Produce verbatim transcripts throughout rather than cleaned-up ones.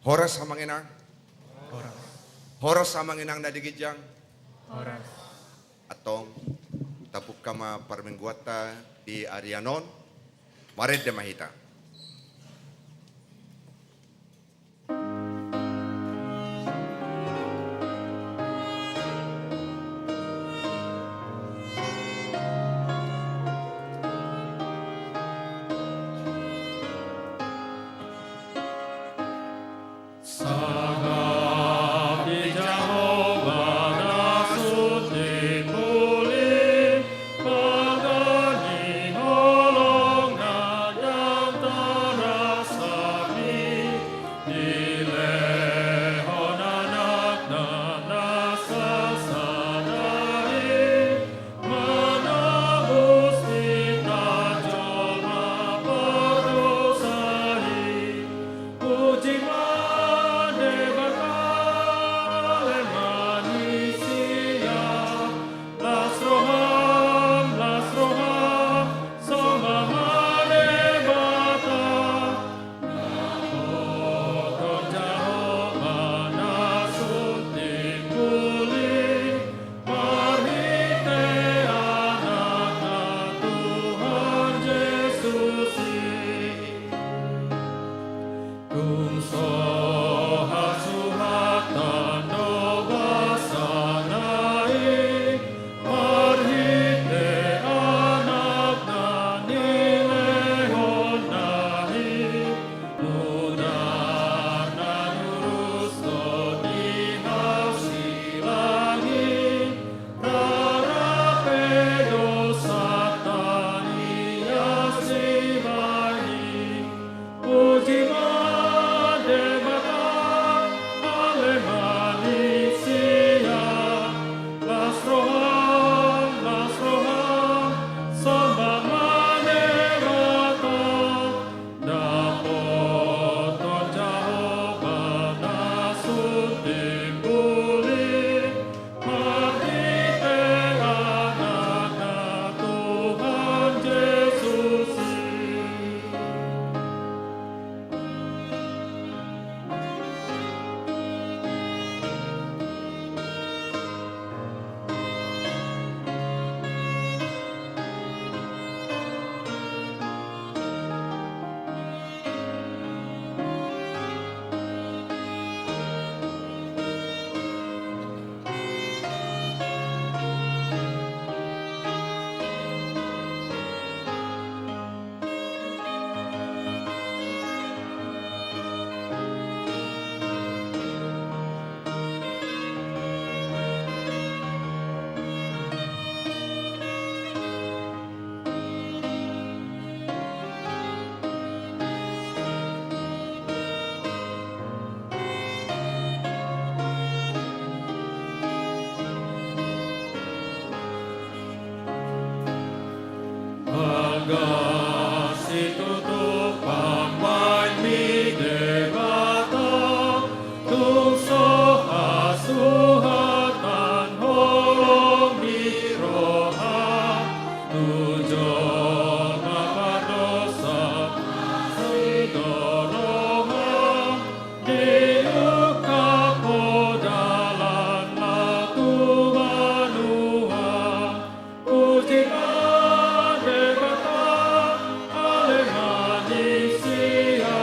Horas amang inang. Horas. Horas amang inang na di ginjang. Horas. Antong, tapungka ma parmingguanta di arian on. Marende ma hita. Sangap di Jahowa na sun timbul i, pangga ni holongna ndang tarasami, dilehon Anakna na sasada i, manobus hita jolma pardosa i. Puji ma Debata, ale ma ni sia, las roham, las roham, sombah ma Debata. Dapoton Jahowa na sun timbul i, marhite Anakna Tuhan Jesus i. Tung so hasuhatan do basana i, marhite Anakna nilehonna i, mudarna durus do di hasilang i, rara pe dosanta ias dibahen i. Puji ma Debata, ale ma ni sia, las roham, las roham, sombah ma Debata. Dapoton Jahowa na sun timbul i, marhite Anakna Tuhan Jesus i. Bagas situtu pambahenmi Debata, tung so hasuhatan holong ni roha, tu jolma pardosa asi do roham, diungkap Ho dalan na tu banua. Puji ma Debata, ale ma ni sia,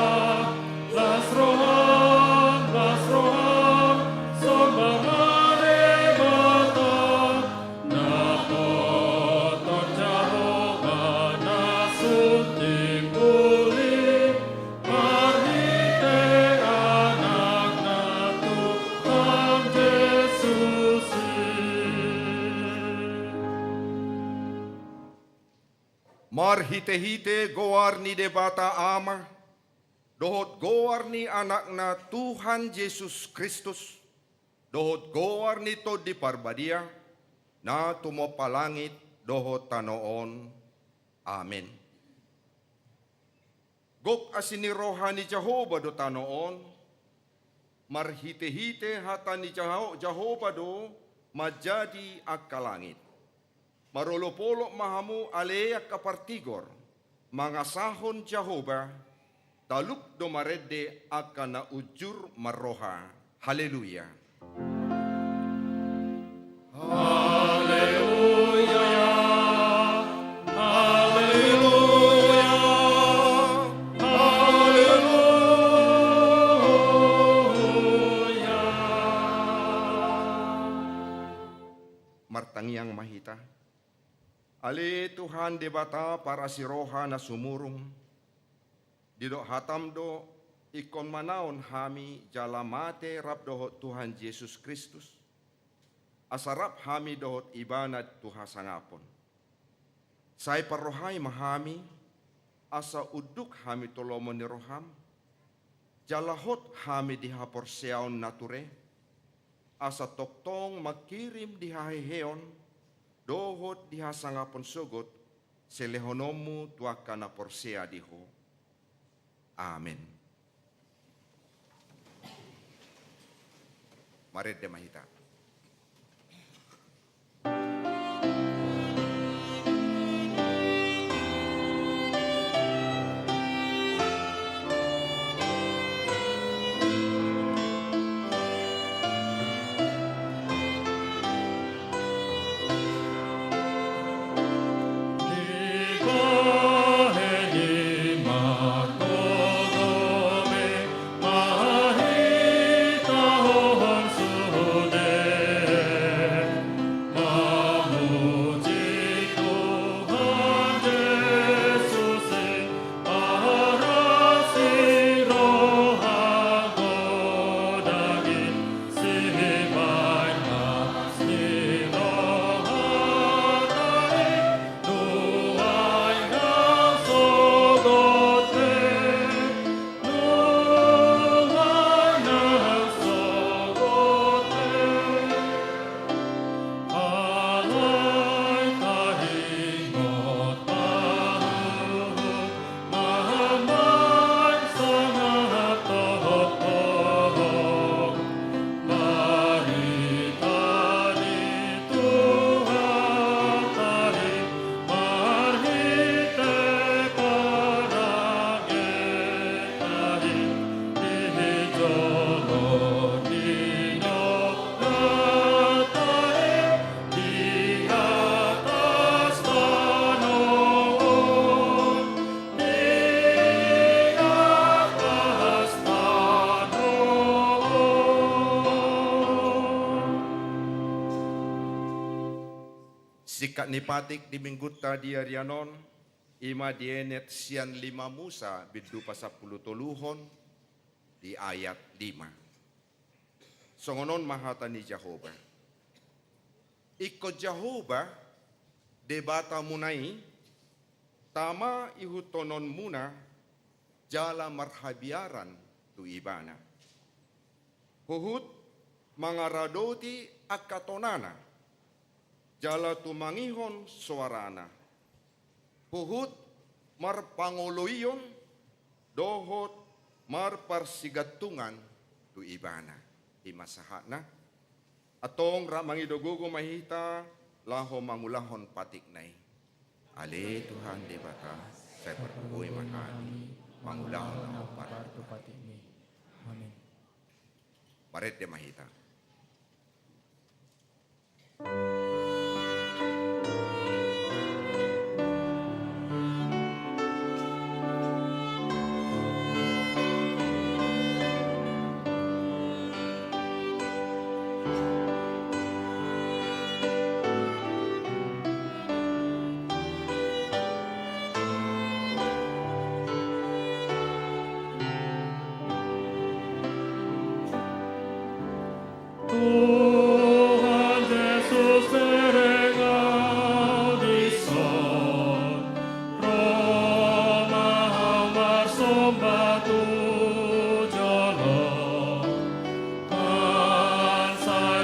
las roham, las roham, sombah ma Debata. Dapoton Jahowa na sun timbul i, marhite Anakna Tuhan Jesus i. Marhitehite goar ni Debata Ama, dohot goar ni Anakna Tuhan Jesus Kristus, dohot goar ni Tondi Parbadia, na tumompa langit dohot tano on. Amen. Gok asi ni roha ni Jahowa do tano on, marhitehite hata ni Jaho-, Jahowa do manjadi angka langit. Marolopolop ma hamu ale angka partigor, mangasahon Jahowa, Talup do marende angka na unjur marroha. Haleluya. Haleluya. Haleluya. Haleluya. Martangiang ma hita. Ale Tuhan Debata parasi roha na sumurung, didok hatam do, ingkon manaon hami jala mate rap dohot Tuhan Jesus Kristus, asa rap hami dohot Ibana tu hasangapon. Sai parrohai ma hami, asa unduk hami tu lomo ni roham, jala hot hami di haporseaon na ture, asa tongtong mangkirim di haheheon dohot di hasangapon sogot silehononmu tu angka na porsea di Ho. Amen. Marende ma hita. Singkat ni patik di minggunta di ari on, i ma dienet sian lima Musa bindu pasampulu toluhon di ayat lima. Songon on ma hata ni Jahowa. Ingkon Jahowa, Debatamuna i, tama ihuthononmuna jala marhabiaran tu Ibana. Huhut mangaradoti angka tonana, jala tumangihon soarana. Huhut marpangoloion dohot marparsigantungan tu Ibana. I ma sahatna. Antong rap mangido gogo ma hita laho mangulahon patikna i. Ale Tuhan Debata, sai pargogoi ma hami mangulahon na hombar tu patikmi. Amin. Marende ma hita. Tuhan Jesus, terengau dison, ro ma hami marsomba tu jolom, Tuhan sai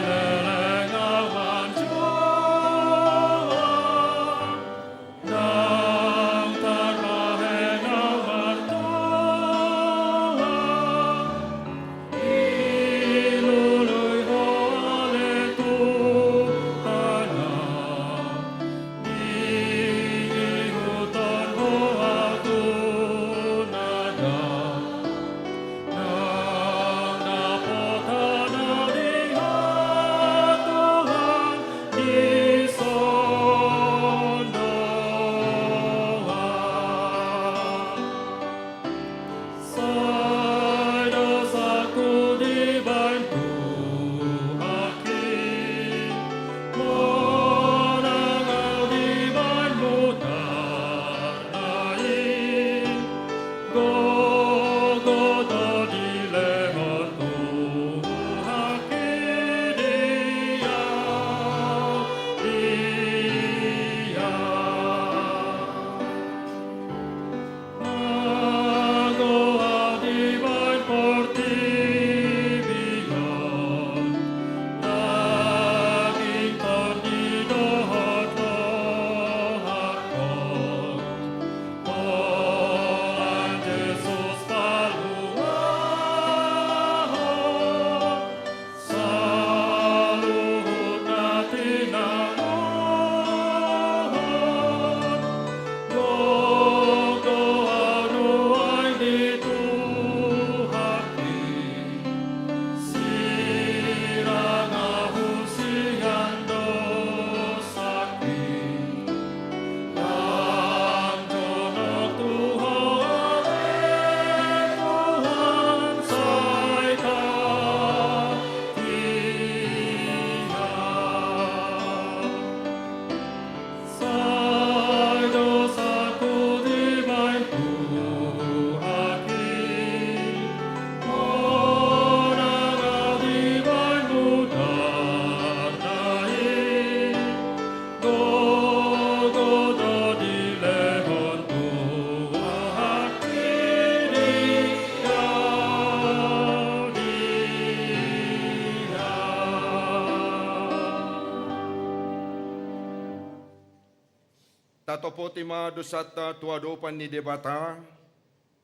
Tatopoti ma dosanta tu adopan ni Debata.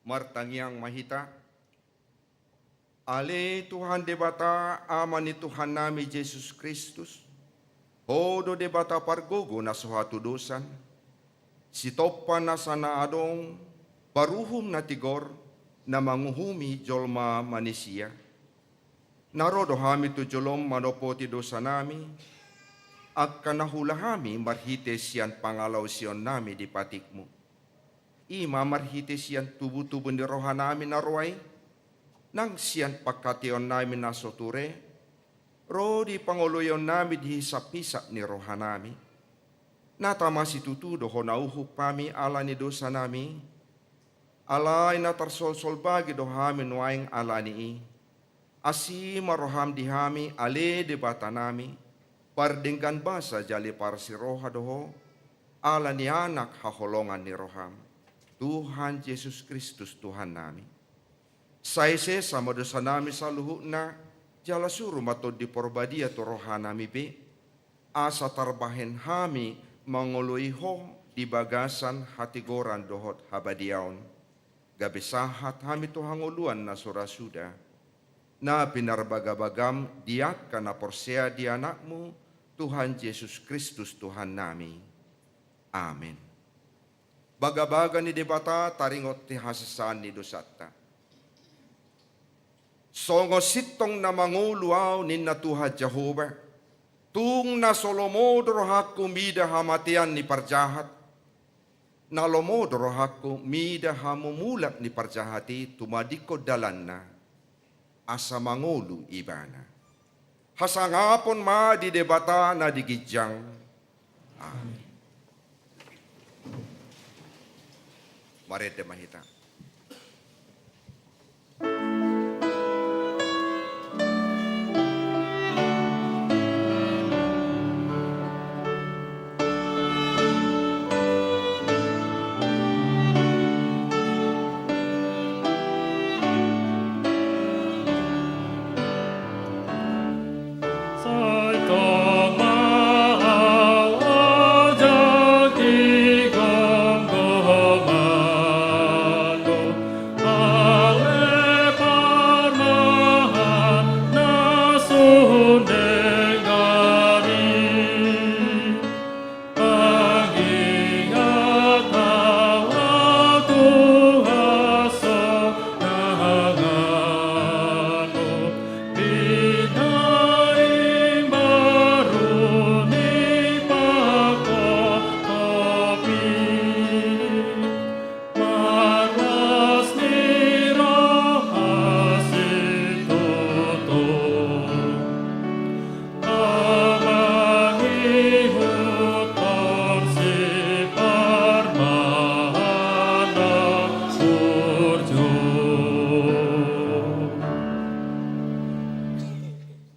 Martangiang ma hita. Ale Tuhan Debata, Ama ni Tuhannami Jesus Kristus, Ho do Debata pargogo na so hatudosan, Sitompa nasa na adong, paruhum na tigor, na manguhumi jolma manisia. Na ro do hami tu jolom manopoti dosanami, angka na huula hami marhite sian pangalaosionnami di patikmu. I ma marhite sian tubutubu ni rohanami na roa i, nang sian pangkataionnami na so ture, ro di pangoloionnami di hisaphisap ni rohanami. Na tama situtu do Ho na uhum hami ala ni dosanami, alai na tarsolsol bagi do hami nuaeng ala ni i. Asi ma roham di hami, ale Debatanami, pardenggan basa jala parsiroha do Ho, ala ni Anak haholongan ni roham, Tuhan Jesus Kristus Tuhannami. Sai sesa ma dosanami saluhutna, jala suru ma Tondi Porbadia tu rohanami be, asa tarbahen hami mangoloi Ho di bagasan hatigoran dohot habadiaon, gabe sahat hami tu hangoluan na so ra suda, na pinarbagabagam di angka na porsea di Anakmu, Tuhan Jesus Kristus Tuhannami. Amen. Bagabaga ni Debata taringot tu hasesaan ni dosanta. Songon sintong na mangolu ahu, ninna Tuhan Jahowa, tung na so lomo do rohangku mida hamatean ni parjahat, na lomo do rohangku mida hamumulak ni parjahat i tumadingkon dalanna, asa mangolu ibana. Hasangapon ma di Debata na di ginjang. Amen. Marende ma hita.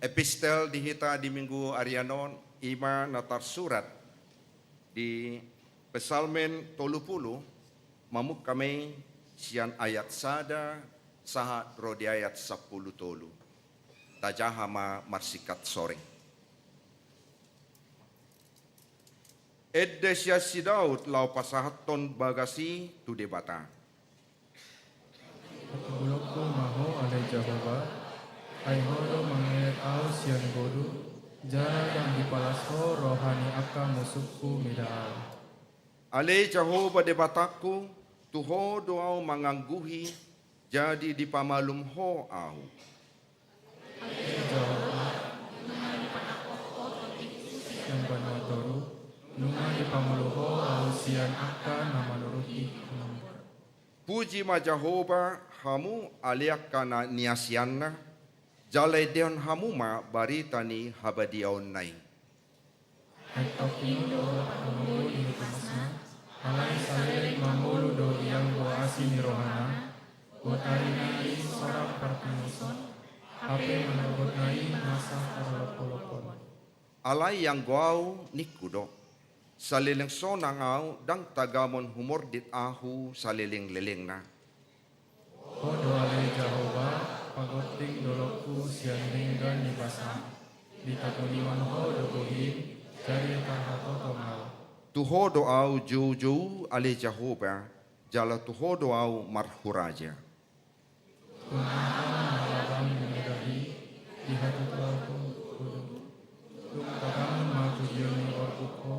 Epistel di hita di Minggu ari on, i ma na tarsurat di Psalmen tolu pulu, mamungka ma i sian ayat sada sahat ro di ayat sampulu tolu. Tajaha ma marsingkat soring. Ende sian si Daud laho pasahathon bagas i tu Debata. Patubulonku ma Ho ale Jahowa, ai Ho do mangelek ahu sian bodu, jala ndang dipalas Ho roha ni angka musungku mida ahu. Ale Jahowa Debatangku, tu Ho do ahu mangangguhi, jadi dipamalum Ho ahu. Sian banua toru, nunga dipangolu Ho ahu sian angka na manuruti. Puji ma Jahowa, hamu ale angka na niasianna, jala endehon hamu ma barita ni habadiaonna i. Ai tongkin do pangolu ni humasna, alai saleleng mangolu do ianggo asi ni rohana, botari nai sorang partangison, hape manogotna i nasa parlopolopan. Alai ianggo ahu ningku do, saleleng sonang ahu ndang tagamon humordit ahu salelenglelengna. Ho do ale Jahowa, pagonting dolokku sian denggan ni basam. Ditabunihon Ho do bohim, jadi tarhatotong ahu. Tu Ho do ahu joujou, ale Jahowa, jala tu Ho do ahu marhuraja. Tung aha na laho hami mangadahi di hatutuaon Ho? Tung tabangun ma tu gio ni orbuk Ho,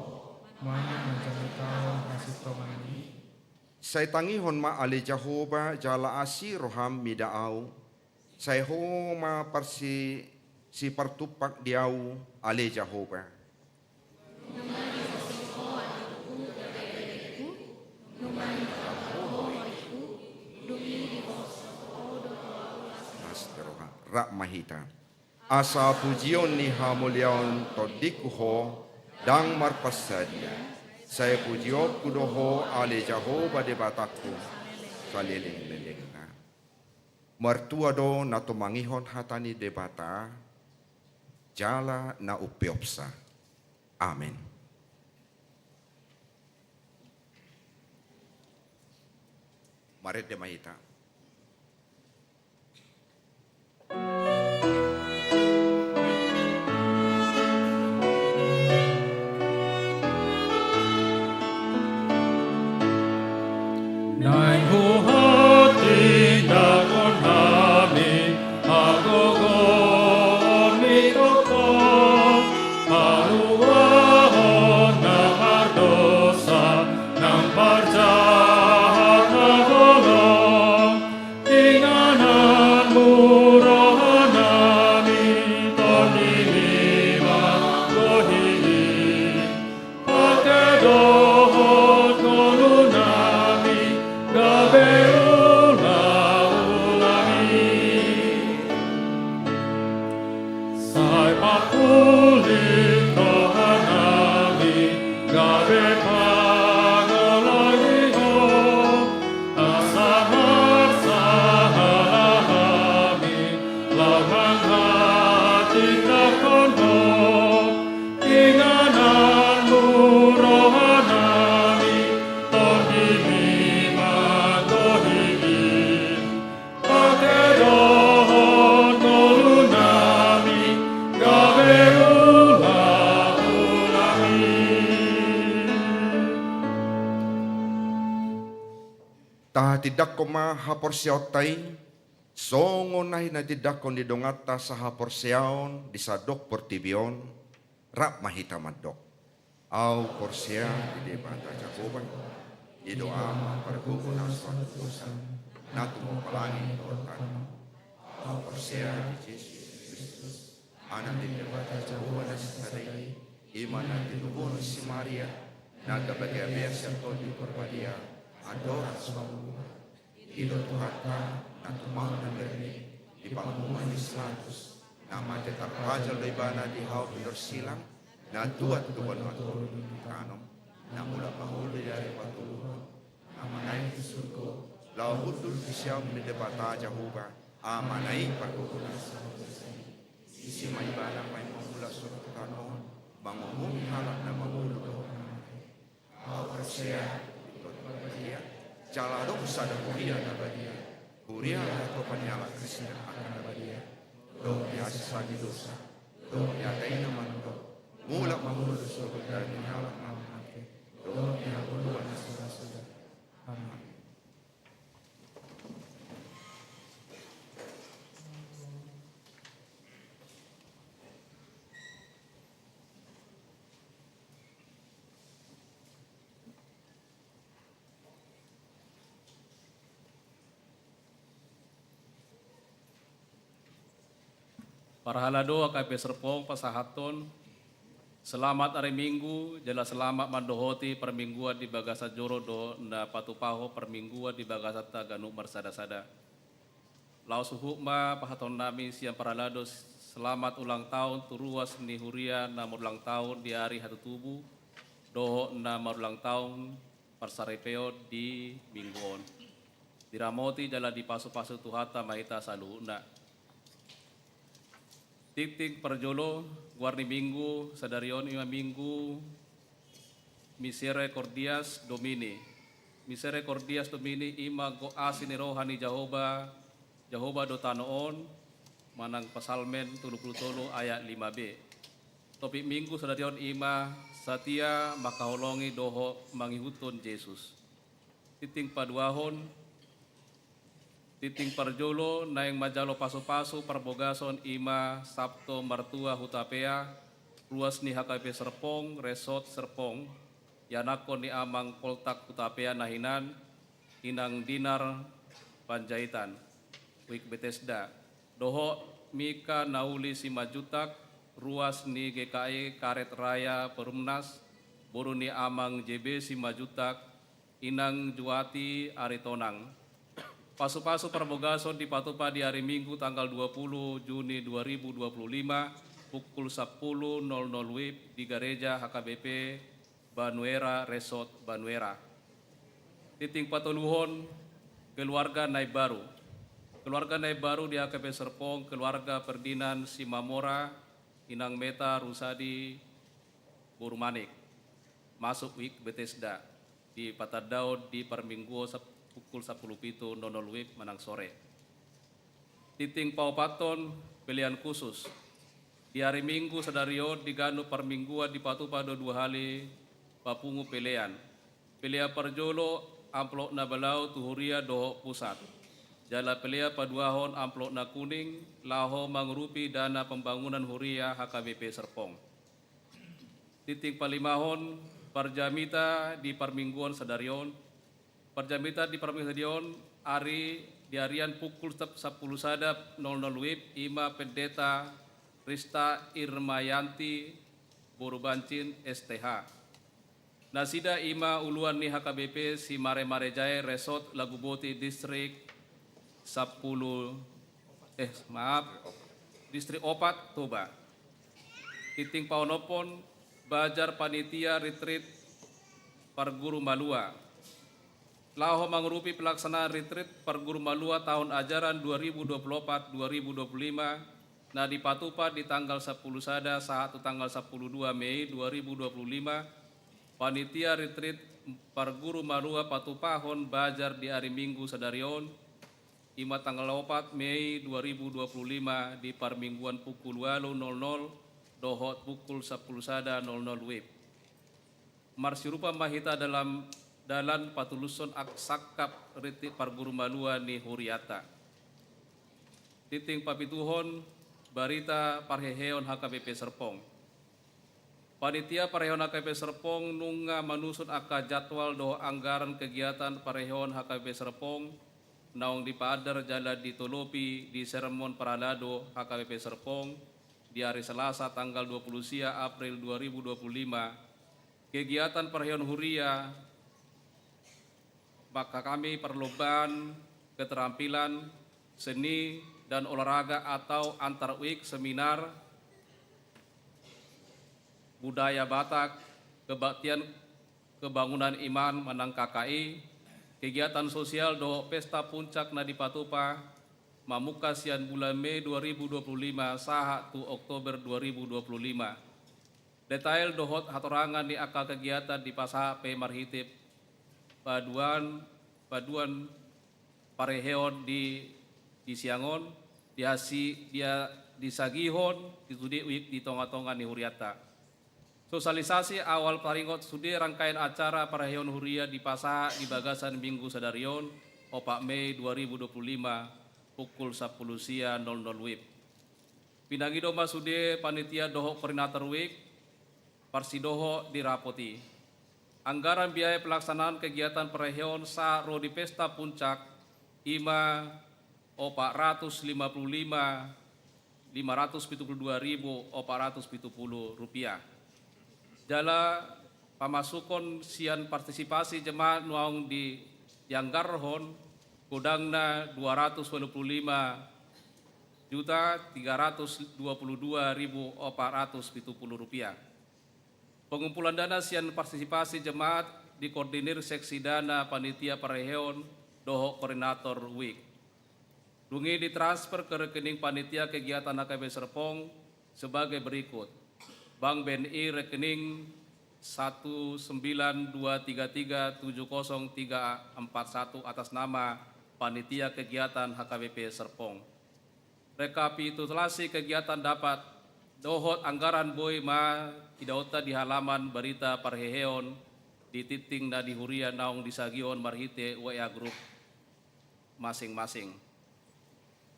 manang manjangkon hasintongan i. Sai tangihon ma, ale Jahowa, jala asi roham mida ahu. Sai Ho ma parsi-, sipartumpak di ahu, ale Jahowa. Las ni roha. Rap ma hita. Asa pujion ni hamuliaon tondingku Ho, ndang marpansadia. Sai pujionku do Ho, ale Jahowa Debatangku, saleleng-lelengna. Martua do na tumangihon hata ni Debata, jala na umpeopsa. Amen. Marende ma hita. Naeng huhatindangkon hami hagogoon ni Ho, haluaon na mardosa, na parjahat na holong. Inganan mu rohanami, tondimi ma gohi i. Pake dohot ngolunami gabe ulaulami. Sai papulit rohanami gabe pangoloion, asa marsahala hami laho manghatindangkon Ho. Inganan mu rohanami, tondimi ma gohi i. Pake dohot ngolunami gabe ulaulami. Tahatindangkon ma haporseaonta i, songon na hinatindangkon ni donganta sahaporseaon di sandok portibi on. Rap ma hita mandok. Ahu porsea di Debata Jahowa, i do Ama pargogo na so hatutusan, na tumompa langit dohot tano. Ahu porsea di Jesus Kristus, Anak ni Debata Jahowa na sasada i, i ma na tinubuhon ni si Maria, na gabe habean sian Tondi Parbadia, andorang so hangoluan. I do Tuhanta, na tumaon na mirna i di panguhuman ni si Pilatus, na mate tarpajal do Ibana di hau pinarsilang, na tuat tu banua toru di tano, na mulak mangolu di ari patoluhon, na manaek tu surgo, laho hundul di siamun ni Debata Jahowa, Amana i pargogo na so hatutusan i. Disi ma Ibana paima mulak surut tu tano on, manguhumi halak na mangolu dohot na mate. Ahu porsea di Tondi Parbadia, jala adong sada huria na badia, huria na hatopan ni halak Kristen angka na badia, dohot di hasesaan ni dosa, dohot di hata i na mandok, mulak mangolu tu surgo daging ni halak na mate, dohot di hangoluan na so ra suda. Amen. Parhalado, angka i pe serpong pasahathon. Selamat ari Minggu, jala selamat mandohoti parmingguan di bagasan joro dohot na patupahon parmingguan di bagasanta ganup marsada-sada. Laos huhut ma pasahatonnami sian parhalado selamat ulang tahun tu ruas ni huria na marulang tahun di ari hatutubu, dohot na marulang tahun parsaripeon di Minggu on. Diramoti jala dipasu-pasu Tuhanta ma hita saluhutna. Tingting parjolo, goar ni Minggu sadari on i ma Minggu Misericordias Domini. Misericordias Domini i ma gok asi ni roha ni Jahowa, Jahowa do tano on, manang Psalmen tolu pulu tolu ayat lima b. Topik Minggu sadari on i ma satia mangkaholongi dohot mangihuthon Jesus. Tinting paduahon, tinting parjolo naeng manjalo pasupasu parbogason i ma Sabto Martua Hutapea, ruas ni H K B P Serpong, Resort Serpong, ianakhon ni Amang Poltak Hutapea na hinan, Inang Dinar Panjaitan, Wik Betesda, dohot Mika Nauli Simanjuntak, ruas ni G K I Karet Raya Perumnas, boru ni Amang J B Simanjuntak, Inang Juwati Aritonang. Pasupasu parbogason dipatupa di ari Minggu tanggal dua puluh Juni dua ribu dua puluh lima, pukul sampulu nol nol wib di Gareja H K B P Banuera, Resort Banuera. Tinting patoluhon, keluarga na imbaru. Keluarga na imbaru di H K B P Serpong, keluarga Ferdinand Simamora, Inang Meta Rusadi, boru Manik, masuk Wik Betesda, dipatandahon di parmingguon sap-, pukul sampulu pitu nol nol wib manang sore. Tinting paopathon, pelean khusus. Di ari Minggu sadari on di ganup parmingguan dipatupa do dua hali papungu pelean. Pelean parjolo amplop na balau tu huria dohot pusat. Jala pelean paduahon amplop na kuning laho mangurupi dana pembangunan huria H K B P Serpong. Tinting palimahon, parjamita di parmingguon sadari on. Parjamita di parmingguon sadari on, ari, di arian pukul sap-, sampulu sada nol nol wib, i ma Pendeta Rista Irmayanti, boru Bancin, S T H. Nasida i ma uluan ni H K B P Simaremare Jae, Resort Laguboti, Distrik sampulu, eh, maaf, Distrik opat, Toba. Tinting paonomhon, bajar panitia retreat parguru malua. Laho mangurupi pelaksanaan retreat parguru malua tahun ajaran dua ribu dua puluh opat dua ribu dua puluh lima, na dipatupa di tanggal sampulu sada sahat tu tanggal sampulu dua Mei dua ribu dua puluh lima, panitia retreat parguru malua patupahon bajar di ari Minggu sadari on, i ma tanggal opat Mei dua ribu dua puluh lima, di parmingguan pukul ualu nol nol dohot pukul sampulu sada nol nol wib. Marsiurupan ma hita dalam dalan patulushon ak-, sangkap retreat parguru malua ni hurianta. Tinting papituhon, barita parheheon H K B P Serpong. Panitia parheheon H K B P Serpong nunga manusun angka jadwal dohot anggaran kegiatan parheheon H K B P Serpong, naung dipaandar jala ditolopi di sermon parhalado H K B P Serpong, di ari Selasa tanggal dua puluh sia April dua ribu dua puluh lima, kegiatan parheheon huria, maka kami perlombaan keterampilan seni dan olahraga atau antar wik, seminar budaya Batak, kebaktian kebangunan iman manang K K I, kegiatan sosial dohot pesta puncak na dipatupa mamungka sian bulan Mei dua ribu dua puluh lima sahat tu Oktober dua ribu dua puluh lima. Detail dohot hatorangan ni angka kegiatan dipasahat pe marhite panduan, panduan parheheon di, di siang on, di asi-, di a-, disagihon di sude wik di tonga-tonga ni hurianta. Sosialisasi awal taringot sude rangkaian acara parheheon huria dipasahat di bagasan Minggu sadari on, opat Mei dua ribu dua puluh lima, pukul sampulu sia nol nol wib. Pinangido ma sude panitia dohot koordinator wik, parsidohot di rapot i. Anggaran biaya pelaksanaan kegiatan parheheon sahat ro di pesta puncak, i ma opat ratus lima puluh lima, lima ratus pitu puluh dua ribu opat ratus pitu puluh rupiah. Jala pamasukhon sian partisipasi jemaat naung di, dianggarhon godangna dua ratus ualu puluh lima juta tiga ratus dua puluh dua ribu opat ratus pitu puluh rupiah. Pengumpulan dana sian partisipasi jemaat dikoordinir seksi dana panitia parheheon dohot koordinator wik. Dung i ditransfer ke rekening panitia kegiatan H K B P Serpong sebagai berikut: Bank B N I, rekening satu sembilan dua tiga tiga tujuh kosong tiga empat satu, atas nama panitia kegiatan H K B P Serpong. Rekapitulasi kegiatan dapat dohot anggaran boi ma idaonta di halaman barita parheheon di tingting na di huria naung disagihon marhite W A grup masing-masing.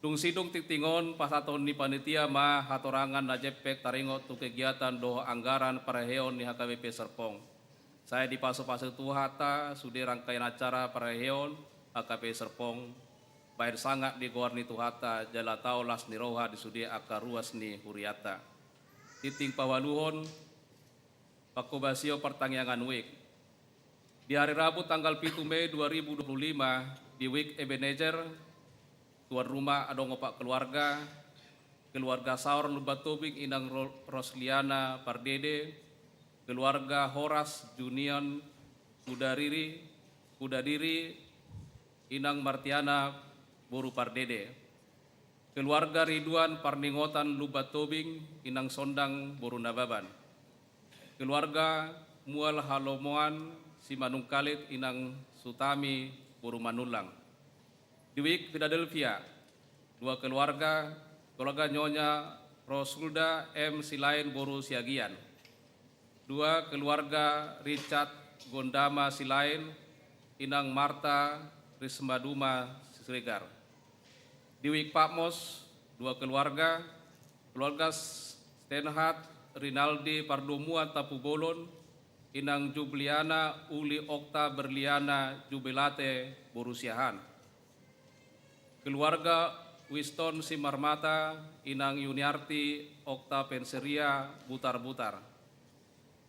Dung sidung tingting on, pasahaton ni panitia ma hatorangan na jempek taringot tu kegiatan dohot anggaran parheheon ni H K B P Serpong. Sai dipasupasu Tuhanta sude rangkaian acara parheheon H K B P Serpong, bahen sangap di goar ni Tuhanta jala tau las ni roha di sude angka ruas ni hurianta. Tingting paualuhon, pangkobasio partangiangan wijk. Di hari Rabu tanggal pitu Mei dua ribu dua puluh lima, di wijk Ebenezer, tuan rumah adong opat keluarga, keluarga saor Lumban Tobing, Inang Ro-, Rosliana Pardede, keluarga Horas Junian Kudariri, Kudadiri, Inang Martiana boru Pardede, keluarga Ridwan Parningotan Lumban Tobing, Inang Sondang boru Nababan, keluarga Mual Halomoan Simanungkalit, Inang Sutami boru Manullang. Di wijk Philadelphia, dua keluarga, keluarga Nyonya Rosulda M Silain boru Siagian, dua keluarga Richard Gondama Silain, Inang Marta Rismaduma Siregar. Di wijk Patmos, dua keluarga, keluarga S-, Stenhat Rinaldi Pardomuan Tampubolon, Inang Jubliana Uli Okta Berliana Jubilate boru Siahaan, keluarga Winston Simarmata, Inang Yuniarti Okta Penseria Butarbutar.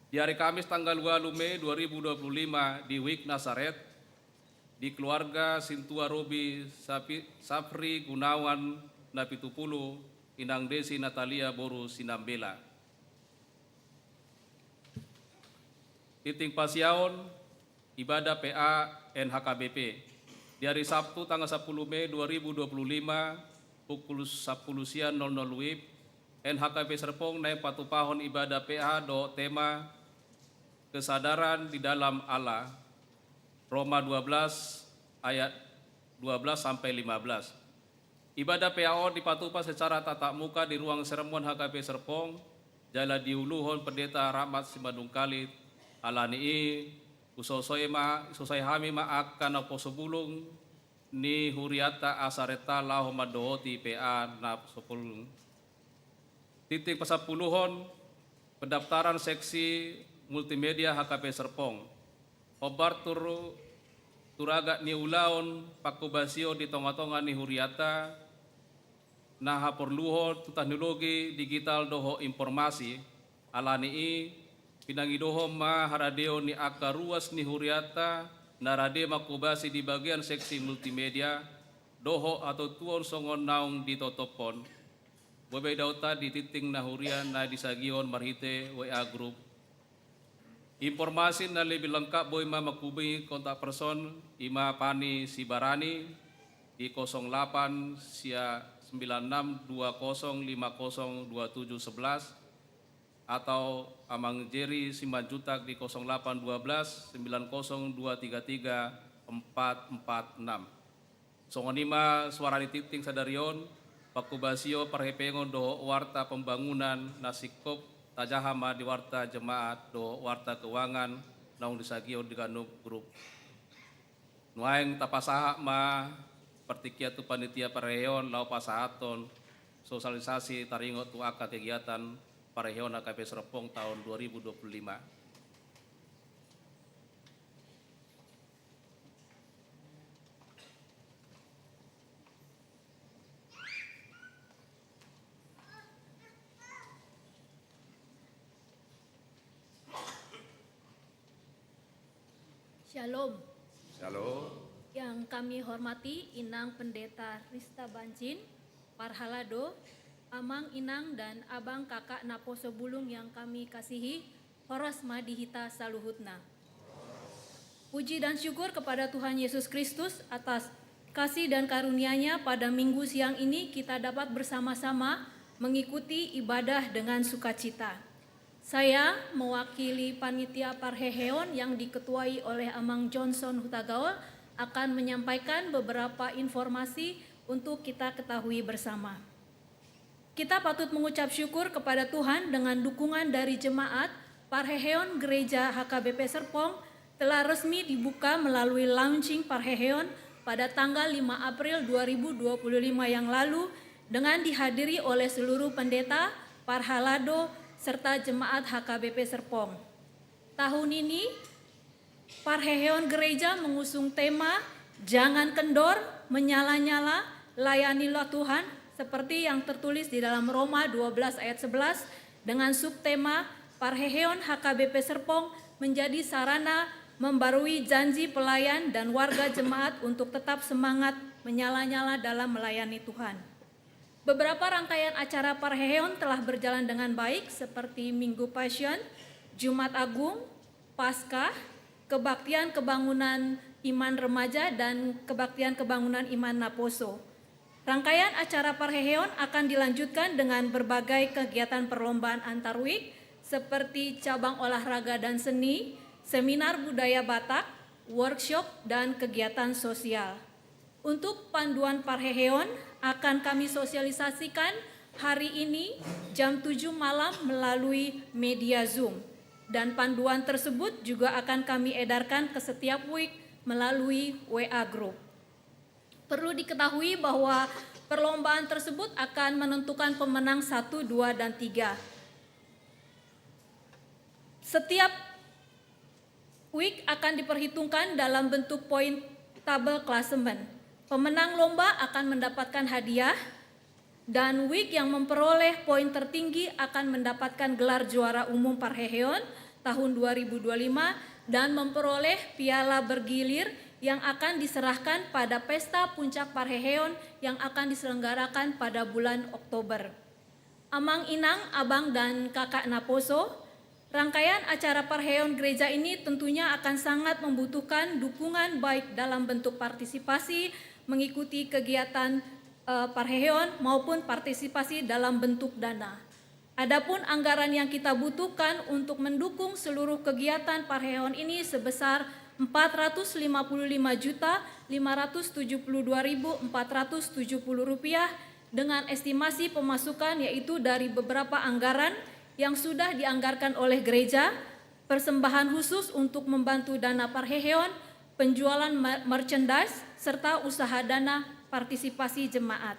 Di hari Kamis tanggal ualu Mei dua ribu dua puluh lima, di wijk Nasaret, di keluarga Sintua Robi Sapi-, Sapri Gunawan Napitupulu, Inang Desi Natalia boru Sinambela. Tingting pasiaon, ibadah P A N H K B P. Di hari Sabtu tanggal sapuluh Mei dua ribu dua puluh lima, pukul sapuluh siang nol nol W I B, N H K B P Serpong naeng patupahon ibadah P A dohot tema Kesadaran di Dalam Allah, Roma dua belas ayat dua belas sampai lima belas. Ibadah P A on dipatupa secara tatap muka di ruang sermon H K B P Serpong, jala diuluhon Pendeta Rahmat Simanungkalit. Ala ni i, husosoi ma, husosoi hami ma angka naposo bulung ni hurianta asa renta laho mandohoti P A na so bulung. Tingting pasampuluhon, pendaftaran seksi multimedia H K B P Serpong. Hombar tu ru-, tu ragak ni ulaon pangkobasion di tonga-tonga ni hurianta, na haporluhon tu teknologi digital dohot informasi. Ala ni i, pinangidohon ma haradeon ni angka ruas ni hurianta na rade mangkobasi di bagian seksi multimedia dohot hatontuon songon naung ditotophon. Boi ma idaonta di tingting na huria na disagihon marhite W A grup. Informasi na lebih lengkap boi ma manghubungi kontak person, i ma Pani Sibarani di kosong delapan sia sembilan enam dua kosong lima kosong dua tujuh sebelas, atau Amang Jeri Simanjuntak di kosong delapan dua belas sembilan kosong dua tiga tiga empat empat enam. Songon i ma suara ni tingting sadari on, pangkobasion parhepengon dohot warta pembangunan na singkop tajaha ma di warta jemaat dohot warta keuangan naung disagihon di ganup grup. Nuaeng tapasahat ma partingkian tu panitia parheheon laho pasahathon sosialisasi taringot tu angka kegiatan parheheon H K B P Serpong taon dua ribu dua puluh lima. Shalom. Shalom. Yang kami hormati Inang Pendeta Rista Banjin, Parhalado, Amang, Inang, dan Abang, Kakak naposo bulung yang kami kasihi, horas ma di hita saluhutna. Puji dan syukur kepada Tuhan Yesus Kristus atas kasih dan karunia-Nya, pada Minggu siang ini kita dapat bersama-sama mengikuti ibadah dengan sukacita. Saya mewakili panitia parheheon yang diketuai oleh Amang Johnson Hutagaol akan menyampaikan beberapa informasi untuk kita ketahui bersama. Kita patut mengucap syukur kepada Tuhan dengan dukungan dari jemaat, parheheon Gereja H K B P Serpong telah resmi dibuka melalui launching parheheon pada tanggal lima April dua ribu dua puluh lima yang lalu dengan dihadiri oleh seluruh pendeta, parhalado, serta jemaat H K B P Serpong. Tahun ini, parheheon gereja mengusung tema "Jangan Kendor, Menyala-nyala, Layanilah Tuhan", seperti yang tertulis di dalam Roma dua belas ayat sebelas, dengan subtema "Parheheon H K B P Serpong menjadi sarana membarui janji pelayan dan warga jemaat untuk tetap semangat menyala-nyala dalam melayani Tuhan. Beberapa rangkaian acara parheheon telah berjalan dengan baik, seperti Minggu Passion, Jumat Agung, Paskah, kebaktian kebangunan iman remaja, dan kebaktian kebangunan iman naposo. Rangkaian acara parheheon akan dilanjutkan dengan berbagai kegiatan perlombaan antar week, seperti cabang olahraga dan seni, seminar budaya Batak, workshop, dan kegiatan sosial. Untuk panduan parheheon akan kami sosialisasikan hari ini jam tujuh malam melalui media Zoom. Dan panduan tersebut juga akan kami edarkan ke setiap week melalui W A group. Perlu diketahui bahwa perlombaan tersebut akan menentukan pemenang satu, dua, dan tiga. Setiap week akan diperhitungkan dalam bentuk point table klasemen. Pemenang lomba akan mendapatkan hadiah, dan week yang memperoleh poin tertinggi akan mendapatkan gelar juara umum parheheon tahun dua ribu dua puluh lima dan memperoleh piala bergilir yang akan diserahkan pada pesta puncak parheheon yang akan diselenggarakan pada bulan Oktober. Amang inang, abang dan kakak naposo, rangkaian acara parheheon gereja ini tentunya akan sangat membutuhkan dukungan baik dalam bentuk partisipasi mengikuti kegiatan, eh, parheheon maupun partisipasi dalam bentuk dana. Adapun anggaran yang kita butuhkan untuk mendukung seluruh kegiatan parheheon ini sebesar empat ratus lima puluh lima juta lima ratus tujuh puluh dua ribu empat ratus tujuh puluh rupiah, dengan estimasi pemasukan yaitu dari beberapa anggaran yang sudah dianggarkan oleh gereja, persembahan khusus untuk membantu dana parheheon, penjualan mer-, merchandise, serta usaha dana partisipasi jemaat.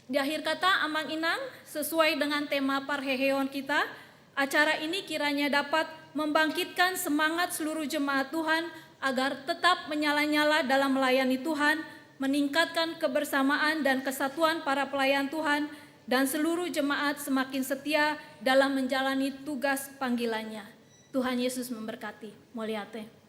Di akhir kata, amang inang, sesuai dengan tema parheheon kita, acara ini kiranya dapat membangkitkan semangat seluruh jemaat Tuhan agar tetap menyala-nyala dalam melayani Tuhan, meningkatkan kebersamaan dan kesatuan para pelayan Tuhan, dan seluruh jemaat semakin setia dalam menjalani tugas panggilannya. Tuhan Yesus memberkati. Mauliate.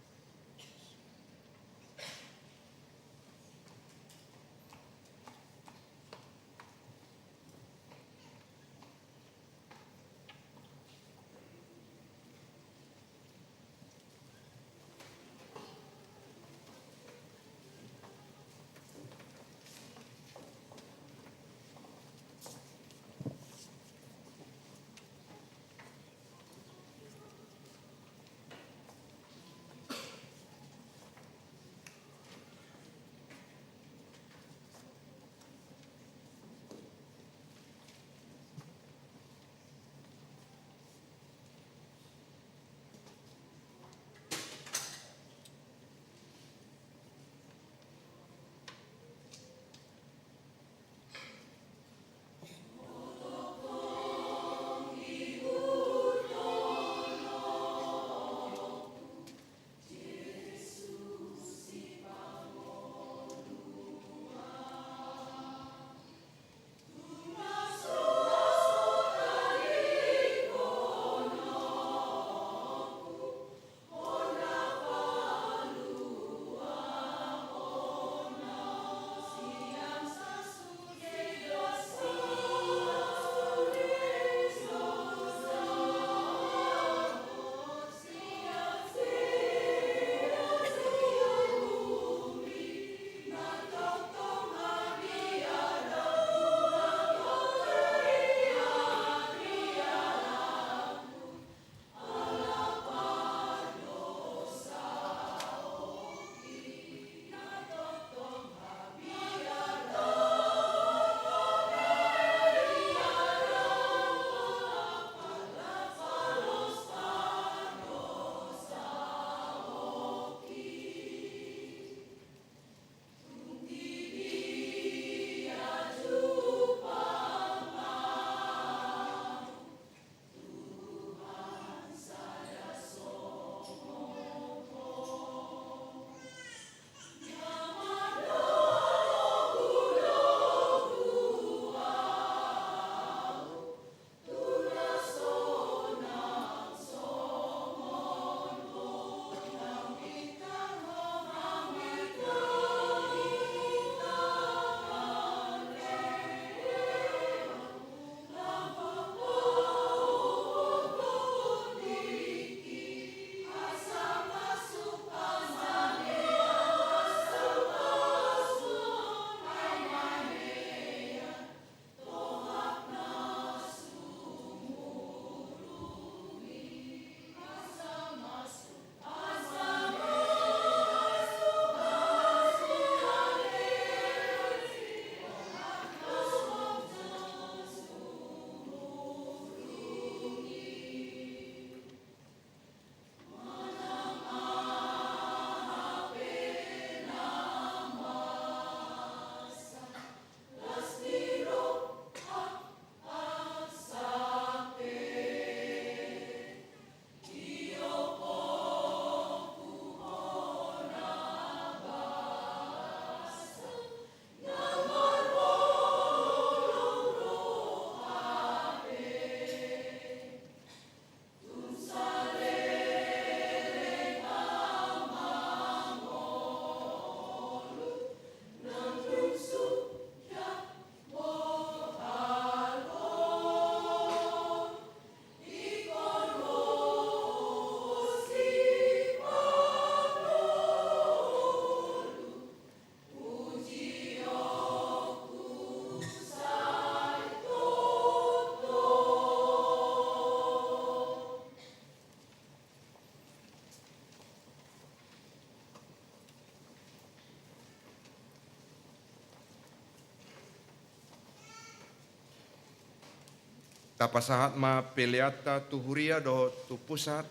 Tapasahat ma peleanta tu huria dohot tu pusat,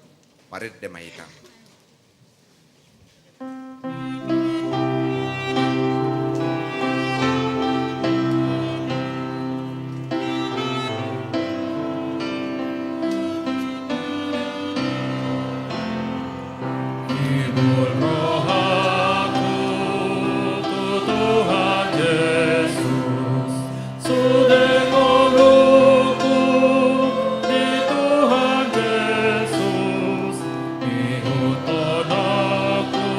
marende ma hita. Ibul rohaku tu Tuhan Jesus, sude ngolungku di Tuhan Jesus, ihuthon nangku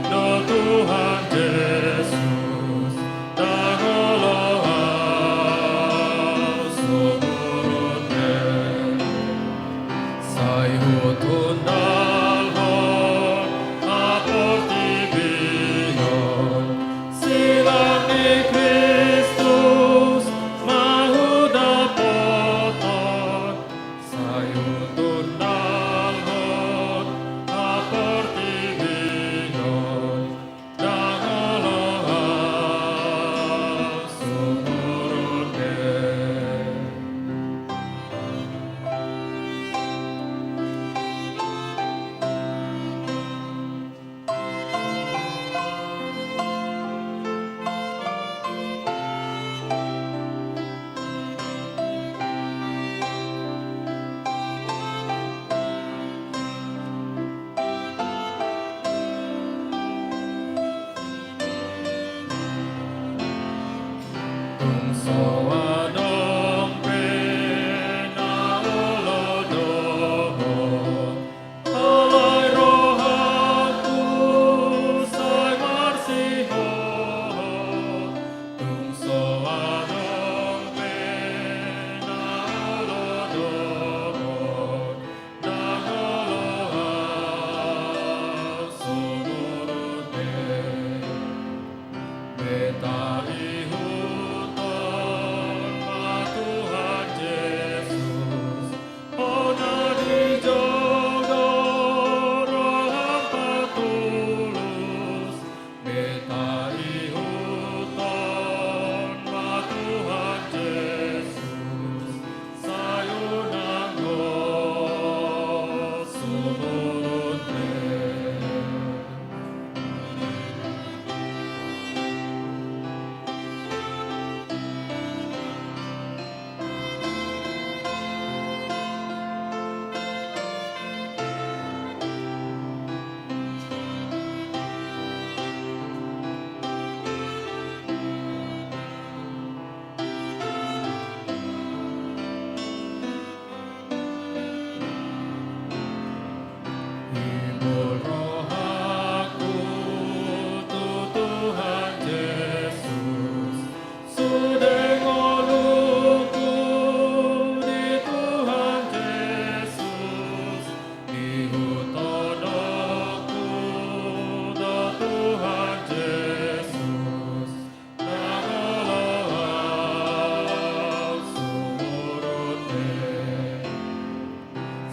do Tuhan Jesus, ndang olo ahu sumurut be. Sai hutundalhon haportibion, silang ni Kristus ma hudapothon. Sai hutundalhon haportibion, ndang olo ahu sumurut be. Tung so adong pe na olo dohot, alai rohangku sai marsihohot. Tung so adong pe na olo dohot, ndang olo ahu sumurut be. Beta ihuthon ma Tuhan Jesus, hona dijou do roham patulus. Beta ihuthon ma Tuhan Jesus, sai unang ho sumurut be. Ibul rohangku tu Tuhan Jesus, sude ngolungku di Tuhan Jesus, ihuthon nangku do Tuhan Jesus, ndang olo ahu sumurut be.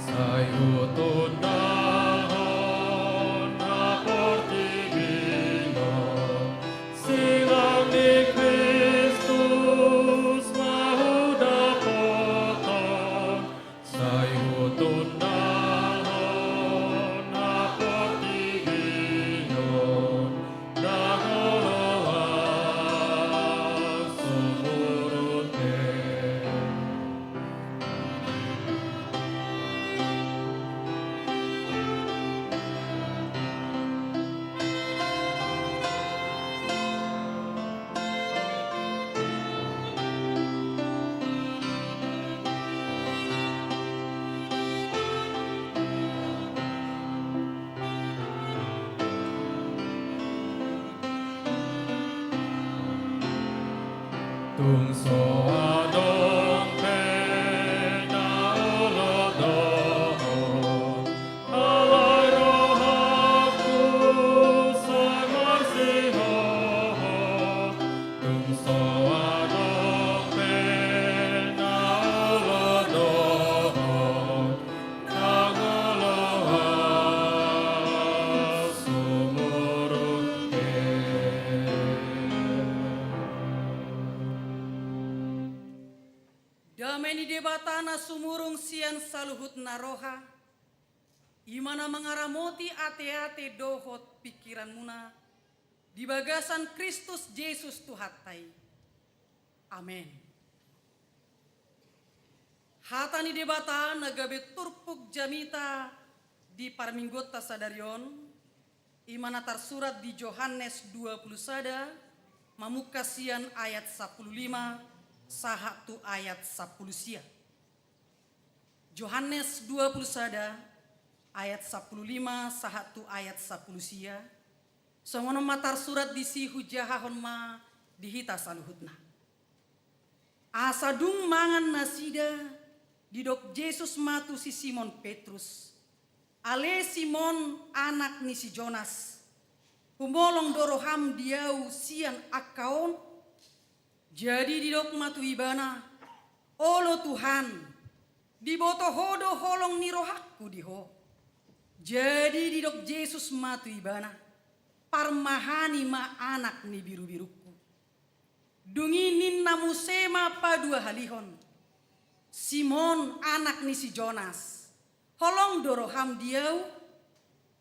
Sai hutundalhon haportibion, silang ni Kristus ma hudapothon. Sai hutundalhon haportibion, ndang olo ahu sumurut be. Tung so adong pe na olo dohot, alai rohangku sai marsihohot. Tung so adong pe na olo dohot, ndang olo ahu sumurut be. saluhutna roha, i ma na mangaramoti ateate dohot pingkiranmuna di bagasan Kristus Jesus Tuhanta i. Amen. Hata ni Debata na gabe turpuk jamita di parmingguonta sadari on, i ma na tarsurat di Johannes dua pulu sada, mamungka sian ayat sampulu lima sahat tu ayat sampulu sia. Johannes dua pulu sada ayat sampulu lima sahat tu ayat sampulu sia. Songon on ma tarsurat disi, hujahahon ma di hita saluhutna. Asa dung mangan nasida, didok Jesus ma tu si Simon Petrus: Ale Simon, anak ni si Jonas, humolong do roham di Ahu sian angka on? Jadi didok ma tu Ibana: Olo Tuhan, diboto Ho do holong ni rohangku di Ho. Jadi didok Jesus ma tu ibana: Parmahani ma anak ni birubirungku. Dung i ninna muse ma paduahalihon: Simon, anak ni si Jonas, holong do roham di Ahu?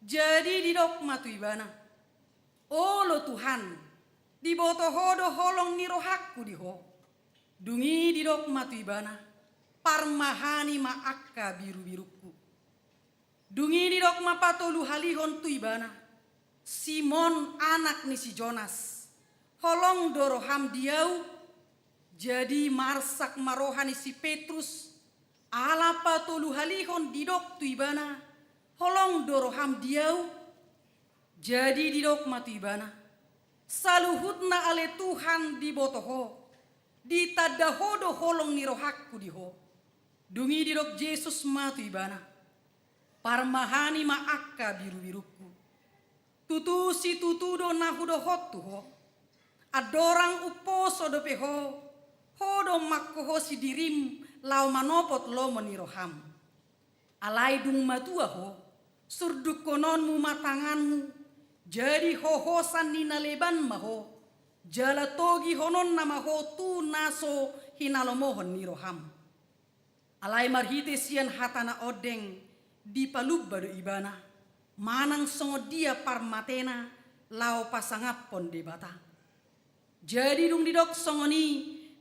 Jadi didok ma tu Ibana: Olo Tuhan, diboto Ho do holong ni rohangku di Ho. Dung i didok ma tu Ibana: Parmahani ma angka birubirungku. Dung i didok ma patoluhalihon tu Ibana: Simon, anak ni si Jonas, holong do roham di Ahu? Jadi marsak ma roha ni si Petrus, ala patoluhalihon didok tu Ibana: Holong do roham di Ahu? Jadi didok ma tu Ibana: Saluhutna ale Tuhan diboto Ho, ditanda Ho do holong ni rohangku di Ho. Dung i didok Jesus ma tu ibana: Parmahani ma angka birubirungku. Tutu situtu do na hudokhon tu ho: Andorang umposo dope ho, ho do manghohosi dirim laho manopot lomo ni roham. Alai dung matua ho, surdukkononmu ma tanganmu, jadi hohosan ni na leban ma ho, jala togihononna ma ho tu na so hinalomohon ni roham. Alai marhite sian hatana ondeng dipalumba do ibana, manang songon dia parmatena laho pasangaphon Debata. Jadi dung didok songon i,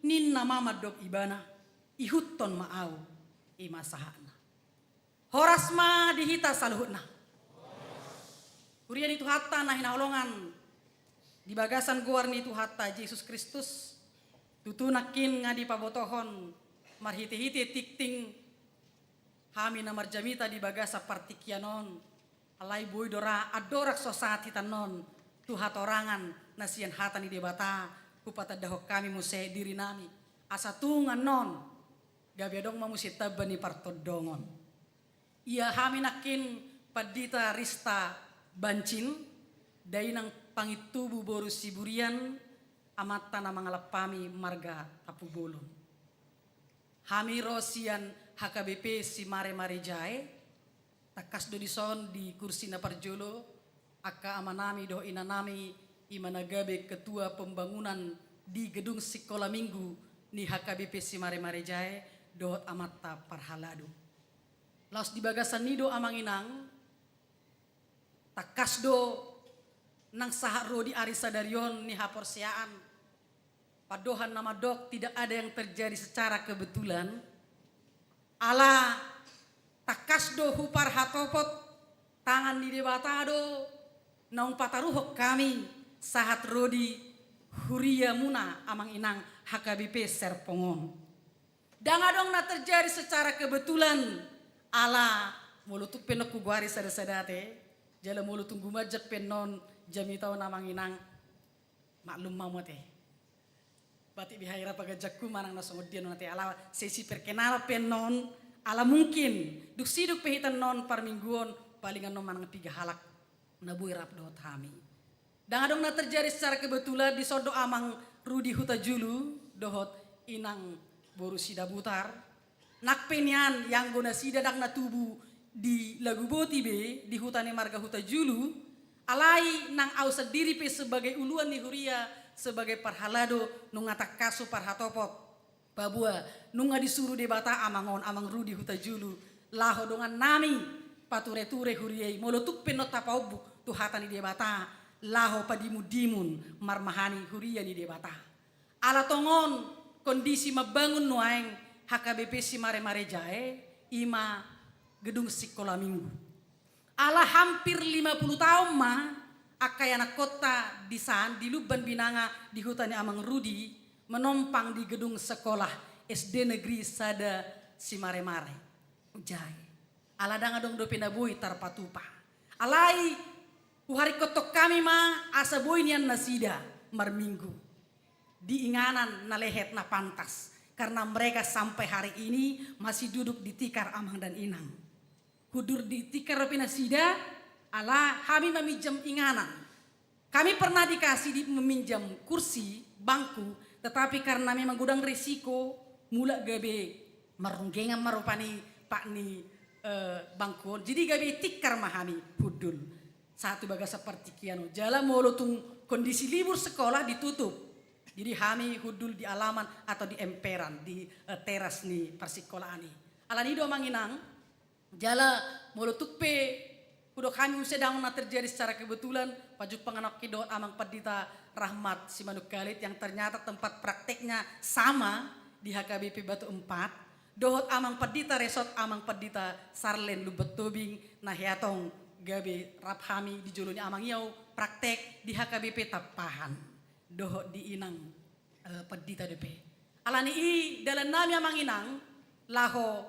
ninna ma mandok ibana: Ihuthon ma ahu. I ma sahatna. Horas ma di hita saluhutna. Huria ni Tuhanta na hinaholongan di bagasan goar ni Tuhanta Jesus Kristus, tutu nangkin nga dipabotohon marhitehite tingting hami na marjamita di bagasan partingkian on. Alai boi do ra andorang so sahat hita annon tu hatorangan na sian hata ni Debata, hupatandahon hami muse dirinami, asa tung annon gabe adong ma muse tamba ni partondongon. Ia hami nangkin Pandita Rista Bancin, dainang Pangintubu boru Siburian, amanta na mangalap hami marga Tampubolon. Hami ro sian H K B P Simare Marejae, tangkas do dison di kursi na parjolo angka amanami dohot inanami, i ma na gabe ketua pembangunan di gedung sikola minggu ni H K B P Simare Marejae dohot amanta parhalado. Laos di bagasan i do amang inang, tangkas do nang sahat ro di ari sadari on ni haporseaan, pandohan na mandok tidak ada yang terjadi secara kebetulan. Ala tangkas do huparhatopot, tangan ni Debata do naung pataruhon hami sahat ro di huriamuna amang inang H K B P Serpong on. Ndang adong na terjadi secara kebetulan, ala molo tung pe annon hugoari sada-sada te, jala molo tung gumanjang pe annon jamita on amang inang, maklum ma hamu ate. Batik bihaira paganjangku manang na songon dia annon ate, ala sesi perkenalan pe annon, ala mungkin dung sidung pe hita annon parmingguon, paling annon manang piga halak na boi rap dohot hami. Ndang adong na terjadi secara kebetulan, dison do amang Rudi Hutajulu dohot inang boru Sidabutar. Nang pe nian ianggo nasida ndang na tubu di Laguboti be, di huta ni marga Hutajulu, alai nang au sandiri pe sebagai uluan ni huria, sebagai parhalado, nunga tangkas huparhatopot. Paboa nunga disuru Debata amang on, amang Rudi Hutajulu, laho dongan nami pature-ture huria i, molo tung pe annon tapaombuk tu hata ni Debata, laho padimun-dimun marmahani huria ni Debata. Ala tongon kondisi mambangun nuaeng H K B P Simare-mare Jae, i ma gedung sikola minggu. Ala hampir lima puluh taon ma angka ianakhonta di san, di Lumban Binanga, di huta ni amang Rudi, manompang di gedung sekolah S D Negeri Sada Simare-mare Jae. Ala ndang adong dope na boi tarpatupa. Alai huharingkothon hami ma asa boi nian nasida marminggu di inganan na lehet na pantas, karena mereka sampai hari ini masih duduk di tikar amang dan inang. Hundul di tikar dope nasida, ala hami maminjam inganan. Kami pernah dikasih di, meminjam kursi, bangku, tetapi karena memang godang resiko, mulak gabe marrunggengan ma rupani pat ni, eh, bangku on. Jadi gabe tikar ma hami hundul. Sahat tu bagasan partingkian on. Jala molo tung kondisi libur sekolah ditutup. Jadi hami hundul di alaman atau di emperan, di, eh, teras ni parsikolaan i. Alani i do amang inang, jala molo tung pe hudok hami muse ndang na terjadi secara kebetulan, pajumpang nangkin dohot amang Pandita Rahmat Simanungkalit yang ternyata tempat prakteknya sama di H K B P Batu Empat, dohot amang Pandita Resort, amang Pandita Sarlen Lumban Tobing, na hea tong gabe rap hami di jolo ni amang i ahu praktek di H K B P Tampahan. Dohot di inang, eh, Pandita dope. Alani i dalan nami amang inang, laho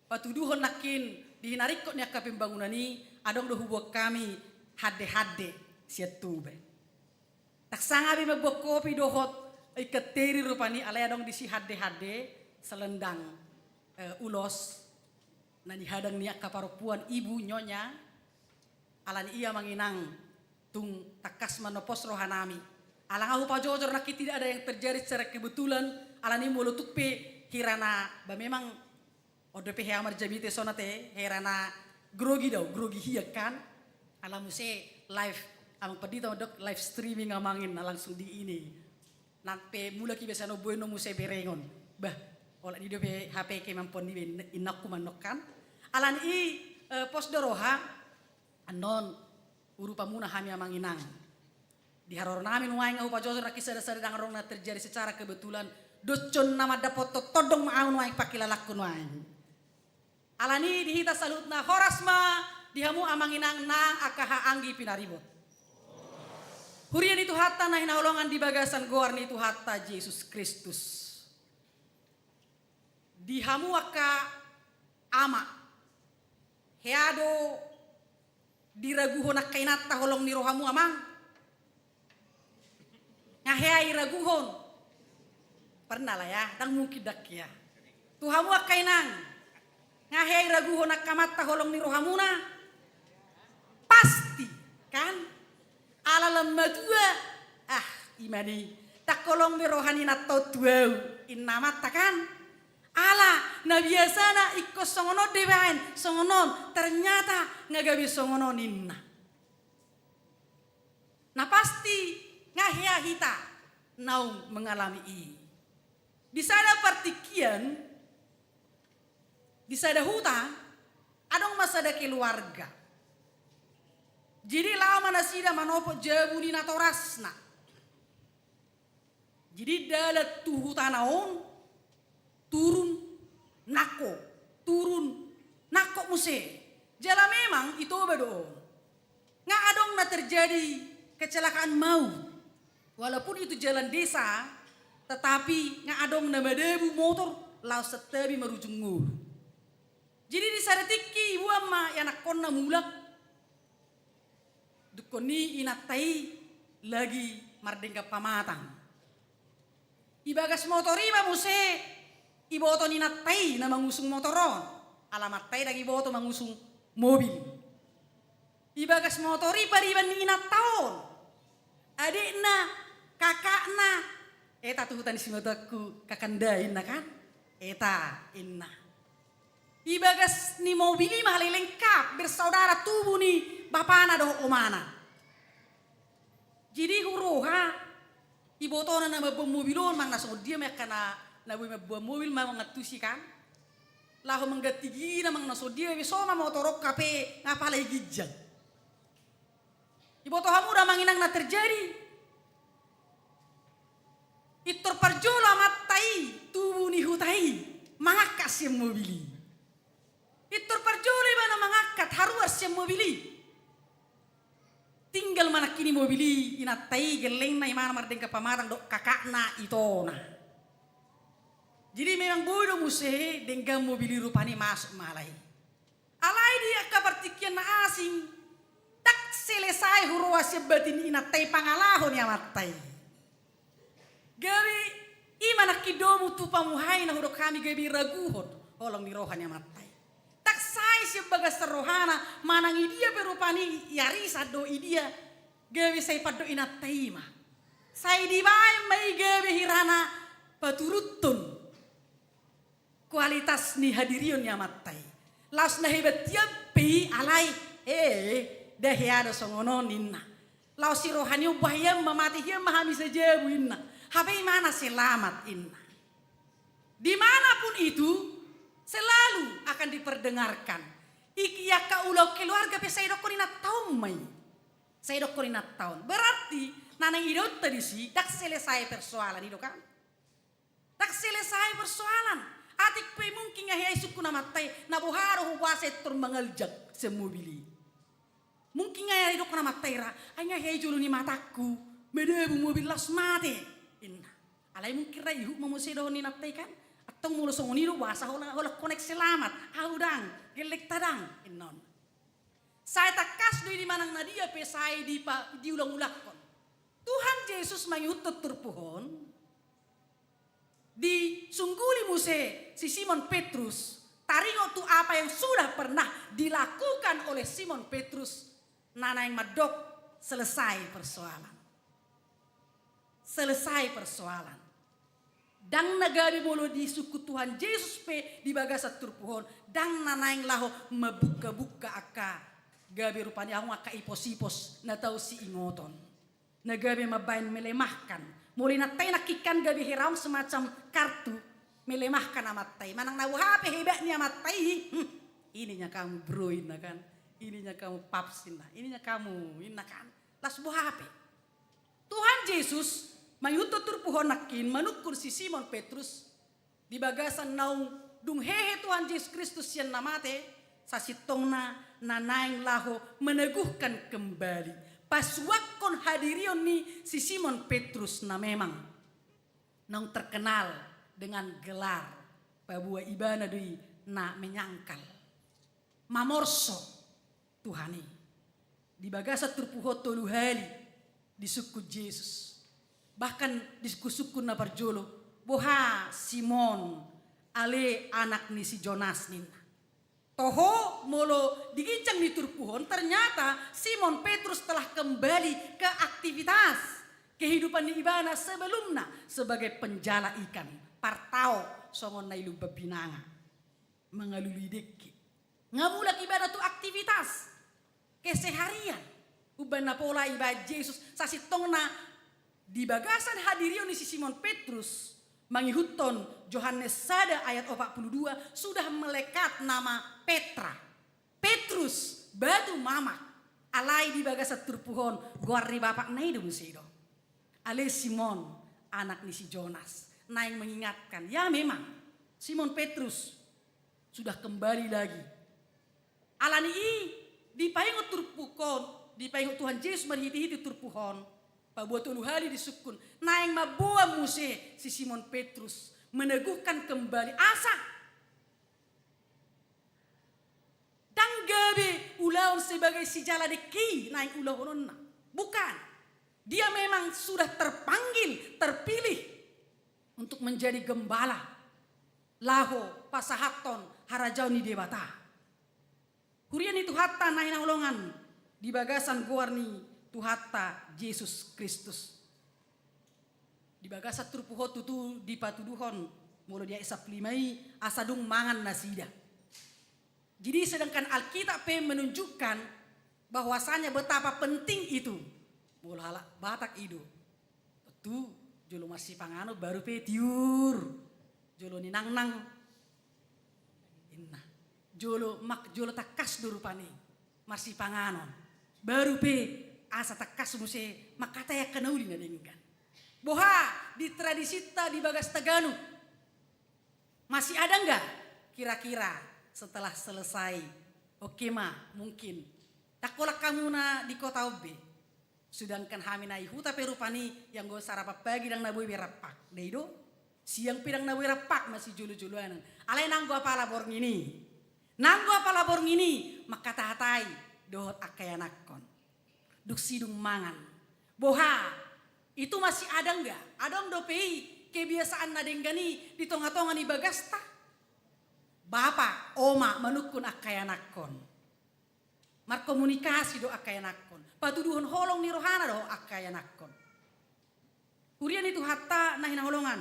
patuduhon nangkin di hinaringkot ni angka pembangunan i, adong do huboan hami hande-hande sian Toba. Ndang sanga be mamboan kopi dohot ikan teri rupani, alai adong disi hande-hande, selendang, eh, ulos, na nihadang ni angka parompuan, ibu, nyonya. Alani i amang inang, tung tangkas ma na pos roha nami. Ala nga hupajojor nangkin tidak ada yang terjadi secara kebetulan, alani i molo tung pe hira na, ba memang on dope hea marjamita songon i ate, hira na grogi do ahu, grogi hian kan. Ala muse live, amang Pandita mandok live streaming amang inang, langsung di ini. Nang pe mulak iba sian on, boi annon muse berengon. Bah, olat ni dope H P ke mampoon iba, in-, inangku ma annon kan. Alani i, eh, pos do roha, annon urupamuna hami amang inang. Di haroro nami nuaeng nga hupajojor nangkin sada-sada ndang adong na terjadi secara kebetulan. Doshon na mandapothon tondong ma ahu nuaeng pangkilalangku nuaeng. Alani i di hita saluhutna horas ma di hamu amang inang nang angka haha anggi pinaribot. Huria ni Tuhanta na hinaholongan di bagasan goar ni Tuhanta Jesus Kristus. Di hamu angka ama, hea do diraguhon angka inanta holong ni rohamu amang? Nga hea iraguhon? Pernah lah ya, ndang mungkin ndang hea. Tu hamu angka inang, nga hea iraguhon angka amanta holong ni rohamuna? Pasti, kan? Ala lam matua, ah, i ma i. Ndang holong be roha ni inanta on tu ahu, ninna amanta kan? Ala na biasana ingkon songon on do dibaen, songon on, ternyata nga gabe songon on ninna. Na pasti nga hea hita naung mengalami i. Di sada partingkian, di sada huta, adong ma sada keluarga. Jadi laho ma nasida manopot jabu ni natorasna. Jadi dalan tu hutana on, turun nangkok, turun nangkok muse. Jala memang i Toba do on. Nga adong na terjadi kecelakaan maut. Walaupun itu jalan desa, tetapi nga adong na madabu motor laos santabi marujung ngolu. Jadi di sada tingki iboan ma ianakhonna mulak. Dungkon i inanta i lagi mardenggan pamatang. Ibagas motor i ma muse iboto ni inanta i na mangusung motor on. Ala amanta i ndang iboto mangusung mobil. Ibagas motor i pariban ni inanta on, adekna, kakakna. Eta tu huta ni simatuangku, kakanda inna kan? Eta inna. Ibagas ni mobil i ma alai lengkap, bersaudara tubuh ni bapana dohot omana. Jadi huroha ibotona na mamboan mobil on, mang na songon dia ma angka na Na boi mamboan mobil ma mangantusi kan. Laho mangganti gina, manang na songon dia be, so ma motor on hape nga pala i ginjang. Iboto hamu da amang inang na terjadi? Pintor parjolo amanta i, tubu ni huta i, mangangkat sian mobil i. Pintor parjolo ibana mangangkat, haruar sian mobil i. Tinggal ma nangkin i mobil i, inanta i gellengna, imana mardenggan pamatang dohot kakakna, itona. Jadi memang boi do muse denggan mobil i rupani masuk ma alai. Alai di angka partingkian na asing, ndang selesai huroha sian batin inanta i pangalaho ni amanta i. Gabe i ma nangkin domu tu pamuhai na hudok hami, gabe iraguhon holong ni roha ni amanta i. Ndang sae sian bagasan rohana, manang idia pe rupani iarisan do idia, gabe sai pandok inanta i ma. Sai dibaen ma i gabe hirana paturuthon kualitas ni hadirion ni amanta i. Laos na hebat hian pe i alai, eh, nda hea do songon on ninna. Laos siroha ni on, bah, hian ma, mate hian ma hami sajabu, inna. Hape imana selamat, inna. Di mana pun itu selalu akan diperdengarkan. I, i angka ulaon keluarga pe sai didokkon inanta on ma i. Sai didokkon inanta on. Berarti na naeng idaonta disi, ndang selesai persoalan i do kan. Ndang selesai persoalan. Atik pe mungkin nga hea i sungkun amanta i, na boha do huboasa pintor mangaljak sian mobil i. Mungkin nga hea i, didok amanta i ra, ai nga hea i jolo ni matangku, madabu mobil laos mate, inna. Alai mungkin ra ihut ma muse dohonon ni inanta i kan, antong molo songon i do boasa holan, holan konek selamat, ahu ndang, gellengta ndang, inna on. Sai tangkas do i di manang na dia pe sai dipa-, diulang-ulangkon. Tuhan Jesus mangihuthon turpuk on, disungguli muse si Simon Petrus, taringot tu apa yang sudah pernah dilakukan oleh Simon Petrus, na naeng mandok selesai persoalan. Selesai persoalan. Ndang na gabe molo disungkun Tuhan Jesus pe di bagasan turpuk on, ndang na naeng laho mambukka-bukka angka gabe rupani adong angka ipos-ipos na tau siingoton. Na gabe mambaen melemahkan. Molo inanta i nangkin kan gabe hera on semacam kartu, melemahkan amanta i. Manang na boha pe hebat ni amanta i, hmm, ininya kamu bro, inna kan. Ininya kamu paps, inna. Ininya kamu, inna kan. Laos boha pe. Tuhan Jesus mangihuthon turpuk on nangkin manungkun si Simon Petrus, di bagasan naung dung hehe Tuhan Jesus Kristus sian na mate, sasintongna na naeng laho meneguhkan kembali, pasuakkon hadirion ni si Simon Petrus na memang naung terkenal dengan gelar, paboa ibana do i na menyangkal, mamorso Tuhan i. Di bagasan turpuk on tolu hali disungkun Jesus. Bahkan disungkun-sungkun na parjolo, boha Simon, ale anak ni si Jonas, ninna. Toho molo di ginjang ni turpuk on, ternyata Simon Petrus telah kembali ke aktivitas kehidupan ni ibana sebelumna sebagai penjala ikan, partao songon na i lumban binanga. Mangalului dengke. Nga mulak ibana tu aktivitas keseharian. Umbahen na pola ibaen Jesus, sasintongna di bagasan hadirion ni si Simon Petrus, mangihuthon Johannes sada ayat opat puluh dua, sudah melekat nama Petra. Petrus, batu mamak. Alai di bagasan turpuk on, goar ni bapakna i do muse i do. Ale Simon, anak ni si Jonas, naeng mengingatkan. Ya, memang, Simon Petrus sudah kembali lagi. Alani i, dipaingot turpuk on, dipaingot Tuhan Jesus marhite-hite turpuk on, paboa tolu hali disungkun, naeng mamboan muse si Simon Petrus, meneguhkan kembali. Asa ndang gabe ulaon sebagai sijala dengke i naeng ulahononna. Bukan. Dia memang sudah terpanggil, terpilih untuk menjadi gembala, laho pasahathon harajaon ni Debata. Huria ni Tuhanta na hinaholongan di bagasan goar ni Tuhanta Jesus Kristus. Di bagasan turpuk on tutu dipatuduhon, molo di ayat sampulu lima i, asa dung mangan nasida. Jadi, sedangkan Alkitab pe menunjukkan bahwasanya betapa penting itu. Molo halak Batak i do, tontu jolo marsipanganon baru pe tiur. Jolo ninangnang, inna. Jolo mak-, jolo tangkas do rupani marsipanganon. Baru pe asa tangkas muse mangkatai angka na uli na denggan. Boha di tradisinta di bagasta ganup? Masih ada nggak kira-kira setelah selesai? Oke ma, mungkin. Ndang holan hamuna di kota on be. Sedangkan hami na i huta pe rupani, anggo sarapan pagi ndang na boi be rampak. Dai do? Siang pe ndang na boi rampak, masih jolo-joloan. Alai nanggo apala borngin i. Nanggo apala borngin i, mangkatahatai dohot angka ianakhon. Dung sidung mangan. Boha, itu masih ada nggak? Adong dope i kebiasaan na denggan i di tonga-tonga ni bagasta? Bapa, oma manungkun angka ianakhon. Markomunikasi do angka ianakhon. Patuduhon holong ni rohana do angka ianakhon. Huria ni Tuhanta na hinaholongan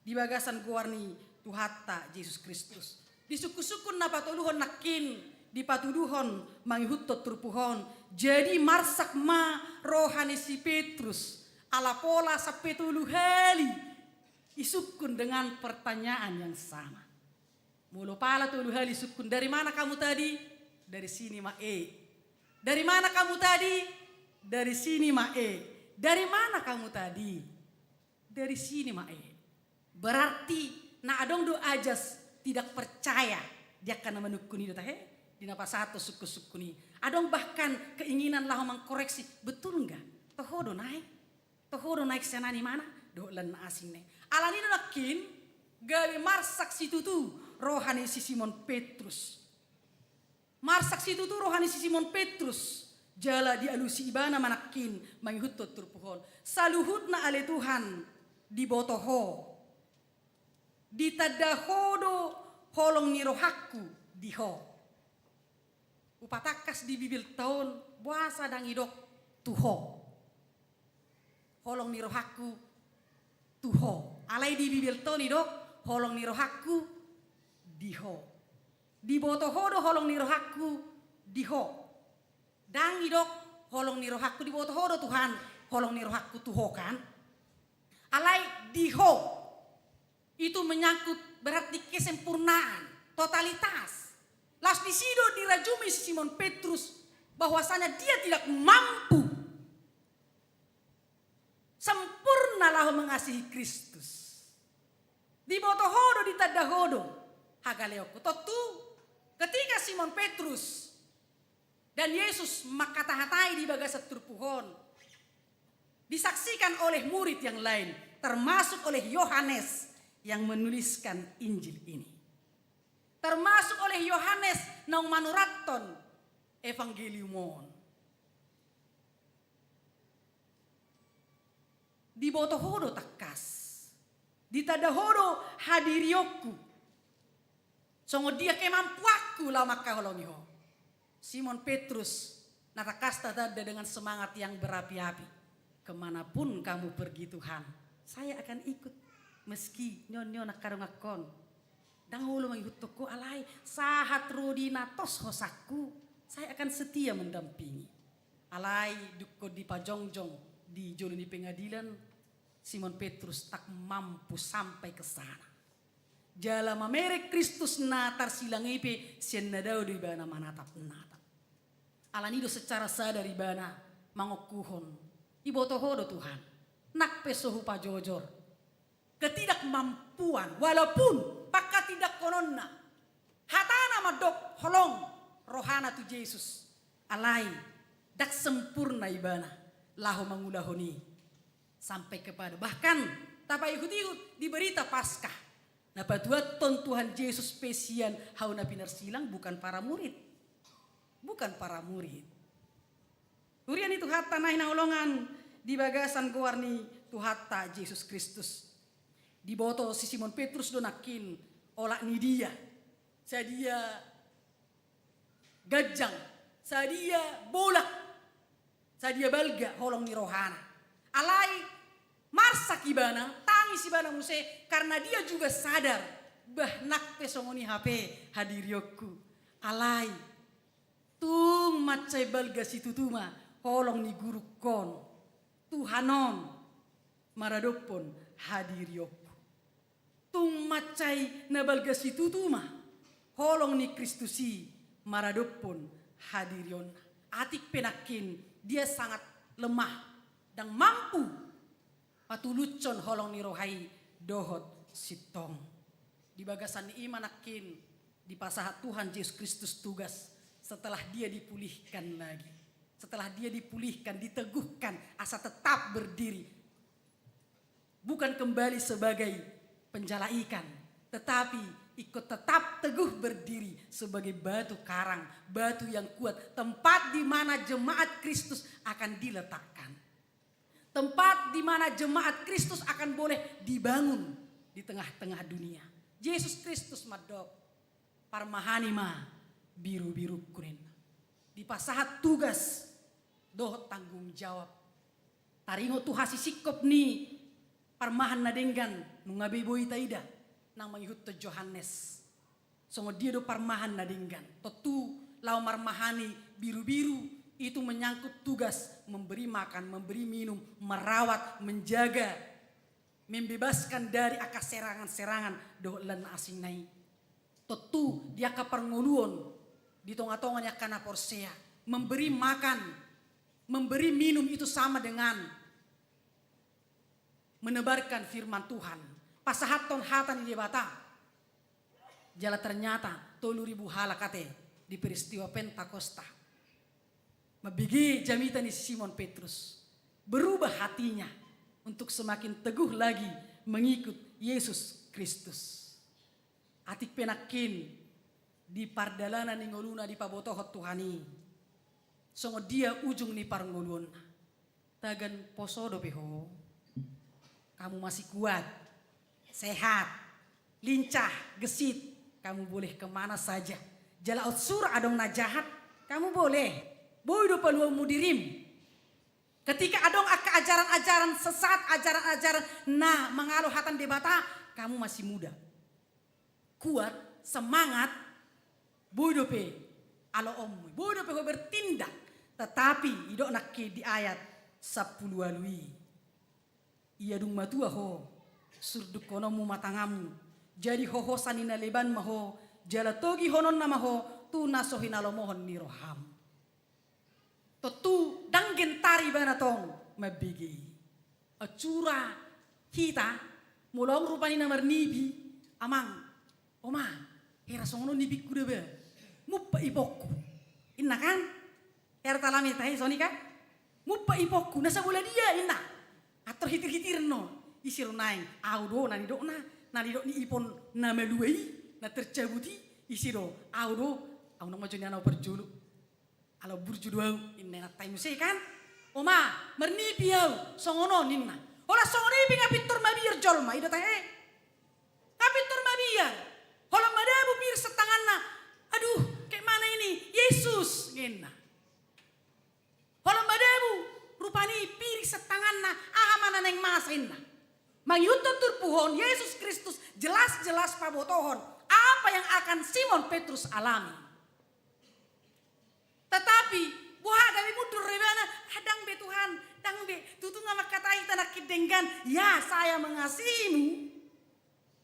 di bagasan goar ni Tuhanta Jesus Kristus. Di sungkun-sungkun na patoluhon nangkin dipatuduhon mangihuthon turpuk on. Jadi marsak ma roha ni si Petrus. Ala pola sampe tolu hali isungkun dengan pertanyaan yang sama. Molo pala tolu hali sungkun, "Dari mana kamu tadi?" "Dari sini ma e." "Dari mana kamu tadi?" "Dari sini ma e." "Dari mana kamu tadi?" "Dari sini ma e." Berarti na adong do ajas tidak percaya di angka na manungkun i do tahe, di na pasahat sungkun-sungkun i. Adong bahkan keinginan laho mangkoreksi, "Betul nggak? Toho do na e?" Toho do na e sian na imana, dohot lan na asing na i. Alani do nangkin, gabe marsak situtu roha ni si Simon Petrus. Marsak situtu roha ni si Simon Petrus, jala dialusi ibana ma nangkin mangihuthon turpuk on. Saluhutna ale Tuhan, diboto Ho. Ditanda Ho do holong ni rohangku di Ho. Hupatangkas di Bibelta on, boasa ndang idok tu Ho. Holong ni rohangku tu Ho. Alai di Bibelta on idok holong ni rohangku di Ho. Diboto Ho do holong ni rohangku di Ho. Ndang idok holong ni rohangku, diboto Ho do Tuhan, holong ni rohangku tu Ho kan. Alai di Ho. Itu menyangkut berarti kesempurnaan, totalitas. Laos disi do dirajumi si Simon Petrus bahwasanya dia tidak mampu. Sempurna laho mengasihi Kristus. Diboto Ho do, ditanda Ho do hagaleonku. Tontu ketika Simon Petrus dan Yesus mangkatahatai di bagasan turpuk on, disaksikan oleh murid yang lain, termasuk oleh Yohanes yang menuliskan Injil ini. Termasuk oleh Yohanes naung manurathon Evangelium on. Diboto Ho do tangkas. Ditanda Ho do hadirionku. Songon dia kemampuanku laho mangkaholongi Ho. Simon Petrus, na tangkas tatanda dengan semangat yang berapi-api. "Kemanapun kamu pergi Tuhan, saya akan ikut. Meski nion-nion angka donganhon ndang olo mangihuthon Ho, alai sahat ro di na tos hosangku, saya akan setia mendampingi." Alai dungkon dipajongjong di jolo ni pengadilan, Simon Petrus tak mampu sampai ke sana. Jala mamereng Kristus na tarsilang i pe sian na dao do ibana manatap-natap. Alani do secara sadar ibana mangokuhon, "Iboto Ho do Tuhan, nang pe so hupajojor ketidakmampuan, walaupun pangkatindangkononna, hatana mandok holong rohana tu Jesus, alai ndang sempurna ibana laho mangulahon i sampai kepada." Bahkan tapaihut-ihut di berita Paskah, na patuathon Tuhan Jesus pe sian hau na pinarsilang bukan para murid. Bukan para murid. Huria ni Tuhanta na hinaholongan di bagasan goar ni Tuhanta Jesus Kristus. Diboto si Simon Petrus do nangkin olat ni dia. Sadia ganjang, sadia bolak, sadia balga holong ni rohana. Alai marsak ibana, tangis ibana muse, karena dia juga sadar, "Bah, nang pe songon i hape hadirionku. Alai tung mansai balga situtu ma holong ni gurungkon, Tuhan on maradophon hadirionku." Tung mansai na balga situtu ma holong ni Kristus i maradophon hadirionna. Atik pe nangkin dia sangat lemah, ndang mampu patulushon holong ni roha i dohot sintong. Di bagasan ni i ma nangkin dipasahat Tuhan Jesus Kristus tugas setelah dia dipulihkan lagi. Setelah dia dipulihkan, diteguhkan, asa tetap berdiri. Bukan kembali sebagai penjala ikan, tetapi ikut tetap teguh berdiri sebagai batu karang, batu yang kuat, tempat di mana jemaat Kristus akan diletakkan. Tempat di mana jemaat Kristus akan boleh dibangun di tengah-tengah dunia. Jesus Kristus mandok, parmahani ma biru-birungku ninna. Dipasahat tugas dohot tanggung jawab. Taringot tu hasisingkop ni parmahan na denggan nunga be boi taida nang mangihuthon Johannes. Songon dia do parmahan na denggan? Tontu laho marmahani biru-biru itu menyangkut tugas memberi makan, memberi minum, merawat, menjaga, membebaskan dari angka serangan-serangan dohot lan na asing na i. Tontu di angka parngoluon di tonga-tonga ni angka na porsea, memberi makan, memberi minum itu sama dengan menebarkan firman Tuhan, pasahathon hata ni Debata. Jala ternyata tolu ribu halak ate di peristiwa Pentakosta. Mambege jamita ni si Simon Petrus, berubah hatinya untuk semakin teguh lagi mengikut Yesus Kristus. Atik pe nangkin di pardalanan ni ngoluna dipabotohon Tuhan i, songon dia ujung ni parngoluonna. Tagan poso dope ho, kamu masih kuat, sehat, lincah, gesit, kamu boleh kemana saja. Jala unsur adong na jahat, kamu boleh, boi do paluaonmu dirim. Ketika adong angka ajaran-ajaran sesat, ajaran-ajaran na mangalo hata ni Debata, kamu masih muda, kuat, semangat, boi dope aloonmu, boi dope ho bertindak. Tetapi didok nangkin di ayat sampulu ualu i, ia dung matua ho, surdukkononmu ma tanganmu, jadi hohosa ni na leban ma ho, jala togihononna ma ho tu na so hinalomohon ni roham. Tontu ndang gentar ibana tong mambege i. Ancura hita, molo adong rupani na marnipi, amang, oma, hera songon on nipingku da ba, mumpat ipongku, inna kan? Hera talame tahe soni kan? Mumpat ipongku, na sabola dia inna. Ator hitir-hitir no. Ise do naeng, au do na nidokna, na nidok ni ipon na malua i, na tercabut i, ise do, au do, au nang majo ni anau parjolo. Ala burju do au, inna inanta i muse kan? Oma, marnipi au, songon on inna. Holan songon i pe nga pintor mabiar jolma, i do tahe. Nga pintor mabiar. Holan madabu pir setanganna. Aduh, kayak mana ini? Yesus, ninna. Holan madabu rupani pir setanganna, aha ma na naeng masa inna. Mangihuthon turpuk on, Yesus Kristus jelas-jelas pabotohon apa yang akan Simon Petrus alami. Tetapi boha, gabe mundur do ibana, ah, ndang be Tuhan, ndang be, tutu nga mangkatai hita nangkin denggan, ya saya mengasihimu.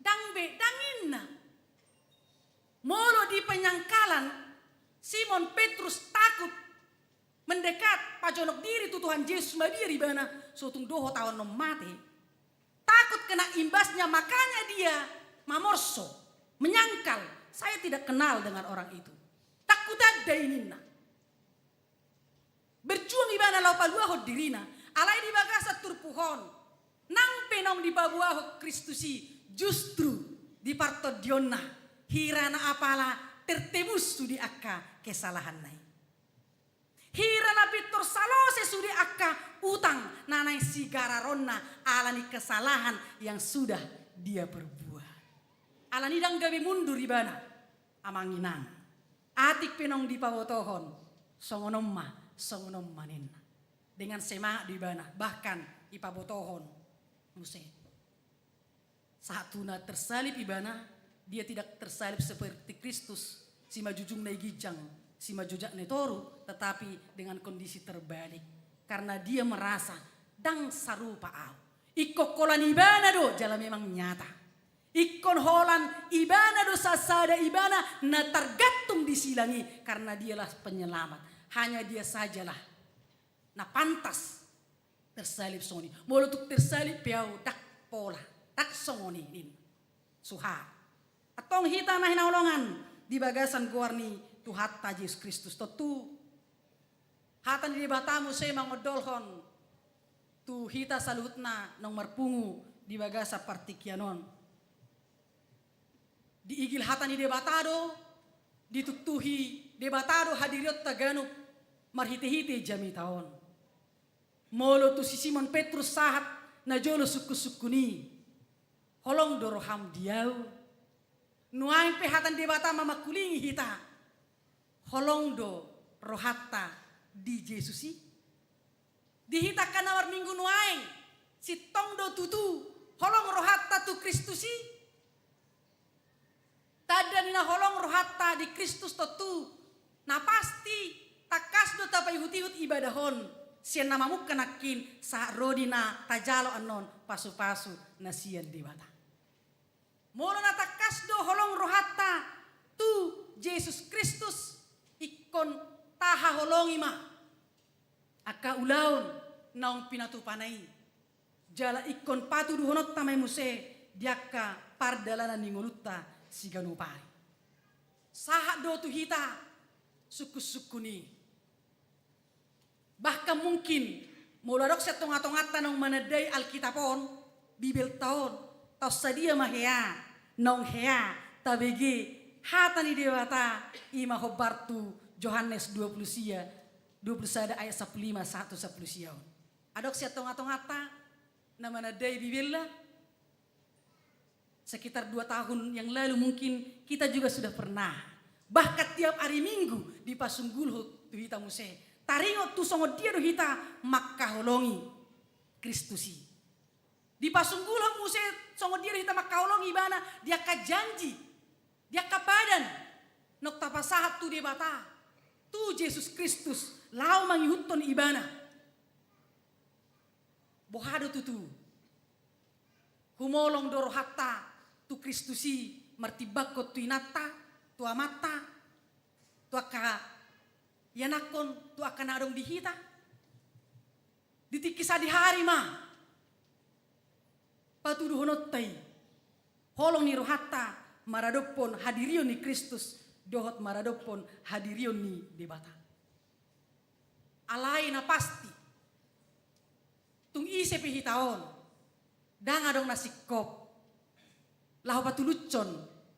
Ndang be, ndang inna. Molo di penyangkalan, Simon Petrus takut mendekat, pajonok diri tu Tuhan Jesus, mabiar ibana, so tung dohot au annon mate. Takut kena imbasnya, makanya dia mamorso, menyangkal, saya tidak kenal dengan orang itu. Ndang hutanda i ninna. Berjuang ibana laho paluahon dirina, alai di bagasan turpuk on, nang pe naung dipaboahon Kristus i, justru di partondionna, hira na apala tertebus sude angka kesalahanna i. Hira na pintor salose sude angka utang na naeng sigararonna ala ni kesalahan yang sudah dia perbuat. Alani i ndang gabe mundur ibana, amang inang. Atik pe naung dipabotohon, songon on ma, songon on ma ninna. Dengan semangat do ibana, bahkan dipabotohon muse. Sahat tu na tersalib ibana, dia tidak tersalib seperti Kristus, simanjujungna i ginjang, simanjojakna i toru, tetapi dengan kondisi terbalik. Karena dia merasa, ndang sarupa au. Ingkon holan ibana do, jala memang nyata. Ingkon holan ibana do sasada ibana na targantung di silang i, karena dialah penyelamat. Hanya dia sajalah na pantas tersalib songon i. Molo tung tersalib pe au ndang pola, ndang songon i ninna. Suhat. Antong hita na hinaholongan di bagasan goar ni Tuhanta Jesus Kristus, tontu hata ni Debata muse mangondolhon tu hita saluhutna naung marpungu di bagasan partingkian on. Diigil hata ni Debata do, dituktuhi Debata do hadirionta ganup marhitehite jamita on. Molo tu si Simon Petrus sahat najolo sungkunsungkun i, holong do roham di ahu? Nuaeng pe hata ni Debata ma mangkulingi hita, holong do rohanta di Jesus i? Di hita angka na marminggu nuaeng, sintong do tutu holong rohanta tu Kristus i? Tanda ni na holong rohanta di Kristus tontu na pasti tangkas do tapaihutihut ibadah on sian na mamungka nangkin sahat ro di na tajalo annon pasupasu na sian Debata. Molo na tangkas do holong rohanta tu Jesus Kristus, ingkon tahaholongi ma angka ulaon naung pinatupana i, jala ingkon patuduhononta ma i muse di angka pardalanan ni ngolunta siganup ari. Sahat do tu hita sungkunsungkun i. Bahkan mungkin molo adong sian tongatonganta naung manandai Alkitab on, Bibelta on, taon sadia ma hea naung hea tabege hata ni Debata, i ma hombar tu Johannes dua pulu sia, dua pulu sada ayat sampulu lima sahat tu sampulu sia on. Adong sian tongatonganta na manandai Bibelna? Sekitar dua tahun yang lalu mungkin kita juga sudah pernah. Bahkan tiap ari Minggu dipasunggulhon tu hita muse. Taringot tu songon dia do hita mangkaholongi Kristus i. Dipasunggulhon muse songon dia do hita mangkaholongi ibana di angka janji, di angka padan naung tapasahat tu Debata, tu Jesus Kristus, laho mangihuthon ibana. Boha do tutu? Humolong do rohanta tu Kristus i martimbangkon tu inanta, tu amanta, tu angka ianakhon, tu angka na adong di hita? Di tingki sadihari ma patuduhononta i holong ni rohanta maradophon hadirion ni Kristus dohot maradophon hadirion ni Debata. Alai na pasti, tung ise pe hita on, ndang adong na singkop laho patulushon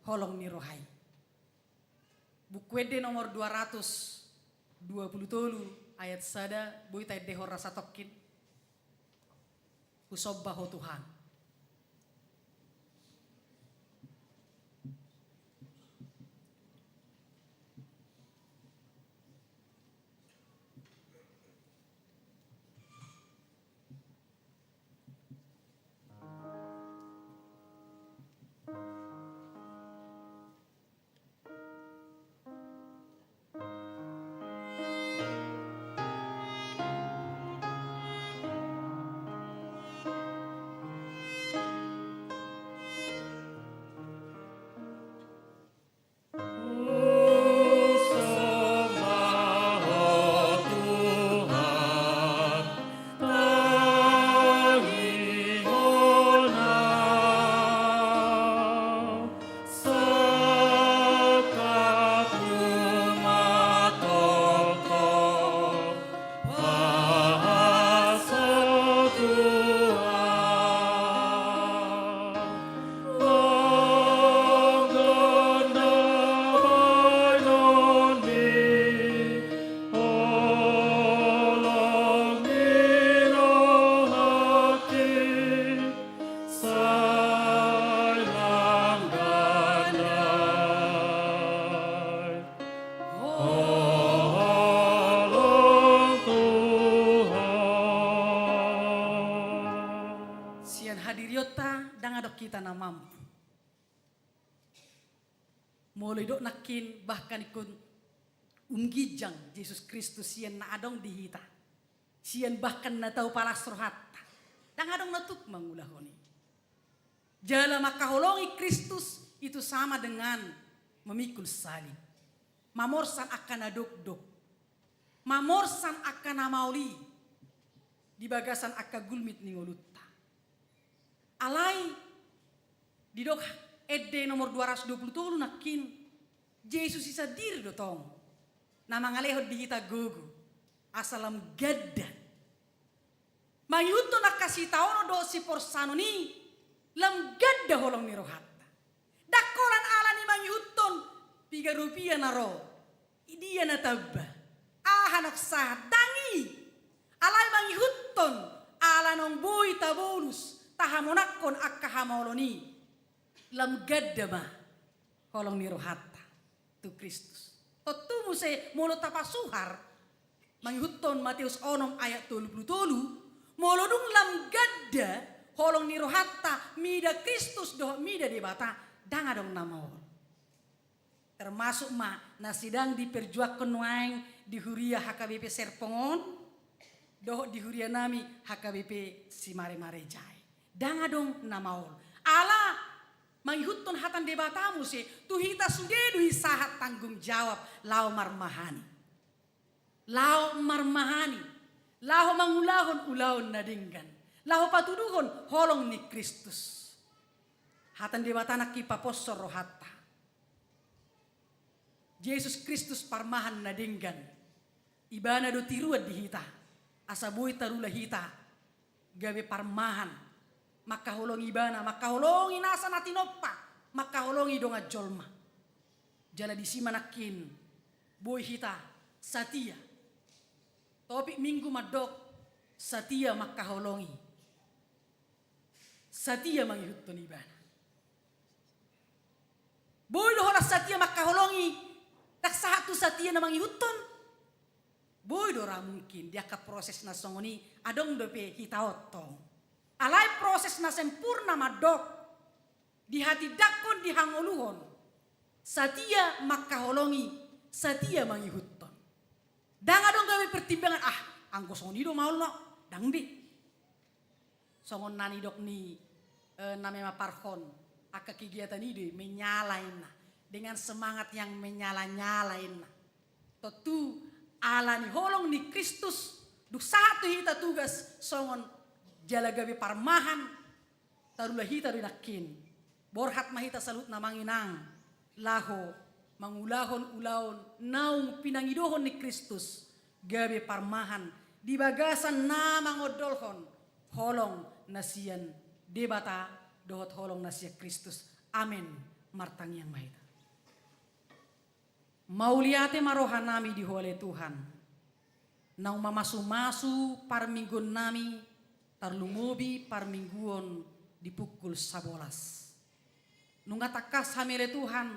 holong ni roha i. Buku Ende nomor dua ratus dua pulu tolu ayat sada, boi taendehon rasa tongkin. Husomba Ho Tuhan. Sai langgan nai. Holong Tuhan. Sian hadirionta ndang adong hita na mampu. Molo didok nangkin bahkan ingkon umginjang Jesus Kristus sian na adong di hita, sian bahkan na tau palas rohanta, ndang adong na tuk mangulahon i. Jala mangkaholongi Kristus itu sama dengan memikul salib. Mamorsan angka na dokdok. Mamorsan angka na maol i di bagasan angka gulmit ni ngolunta. Alai didok ende nomor dua ratus dua puluh tolu nangkin, Jesus i sandiri do tong na mangalehon di hita gogo asa lam ganda mangihuthon angka sitaonon dohot siporsanon i, lam ganda holong ni rohanta. Ndang holan ala ni mangihuthon piga rupia na ro, dia na tamba, aha na sahat, ndang i. Alai mangihuthon ala naung boi tabolus, tahamonanghon angka hamaolon i, lam ganda ma holong ni rohanta tu Kristus. Tontu muse molo tapasuhar mangihuthon Mateus onom ayat tolu puluh tolu, molo dung lam ganda holong ni rohanta mida Kristus dohot mida Debata, ndang adong na maol. Termasuk ma na sedang diperjuangkon nuaeng di huria H K B P Serpong on dohot di huria nami H K B P Simaremare Jae. Ndang adong na maol. Ala mangihuthon hata ni Debata muse, tu hita sude do i sahat tanggung jawab laho marmahani. Laho marmahani, laho mangulahon ulaon na denggan, laho patuduhon holong ni Kristus. Hata ni Debata nangkin paposhon rohanta. Jesus Kristus parmahan na denggan. Ibana do tiruan di hita, asa boi tarula hita gabe parmahan, mangkaholongi Ibana, mangkaholongi nasa na tinompa, mangkaholongi dongan jolma. Jala disi ma nangkin boi hita satia. Topik Minggu mandok satia mangkaholongi, satia mangihuthon Ibana. Boi do holan satia mangkaholongi, ndang sahat tu satia na mangihuthon? Boi do ra mungkin di angka proses na songon i, adong dope hita on tong. Alai proses na sempurna mandok dihatindangkon, dihangoluhon, satia mangkaholongi, satia mangihuthon. Ndang adong gabe pertimbangan, ah, anggo songon i do maolna, ndang be. Songon na nidok ni, eh, na memaparhon angka kegiatan i do i, menyala inna, dengan semangat yang menyala-nyala inna. Tontu ala ni holong ni Kristus, dung sahat tu hita tugas songon jala gabe parmahan, tarula hita do i nangkin. Borhat ma hita saluhutna amang inang, laho mangulahon ulaon naung pinangidohon ni Kristus, gabe parmahan di bagasan na mangondolhon holong na sian Debata dohot holong na sian Kristus. Amen. Martangiang ma hita. Mauliate ma rohanami di Ho ale Tuhan, naung mamasu-masu parmingguonnami, tarlumobi parmingguon di pukul sabolas. Nunga tangkas hami ale Tuhan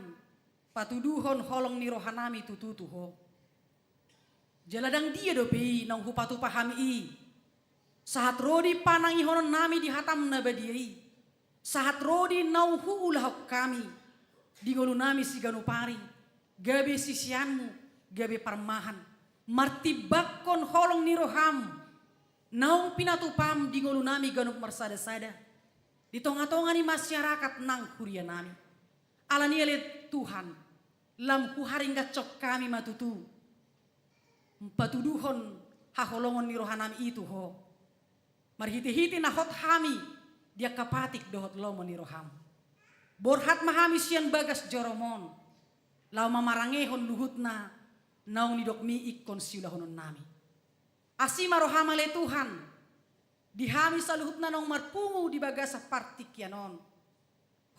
patuduhon holong ni rohanami tutu tu Ho. Jala ndang dia dope i naung hupatupa hami i, sahat ro di panangihononnami di hataM na badia i, sahat ro di naung huulahon hami di ngolunami siganup ari, gabe siseanMu, gabe parmahan, martimbangkon holong ni rohaM naung pinatupaM di ngolunami ganup marsada-sada, di tonga-tonga ni masyarakat nang hurianami. Alani i ale Tuhan, lam huharinggathon hami ma tutu patuduhon haholongon ni rohanami i tu Ho, marhite-hite na hot hami di angka patik dohot lomo ni rohaM. Borhat ma hami sian bagas joroM on, laho mamarangehon luhutna naung nidokMi ingkon siulahononnami. Asi ma rohaM ale Tuhan di hami saluhutna naung marpungu di bagasan partingkian on.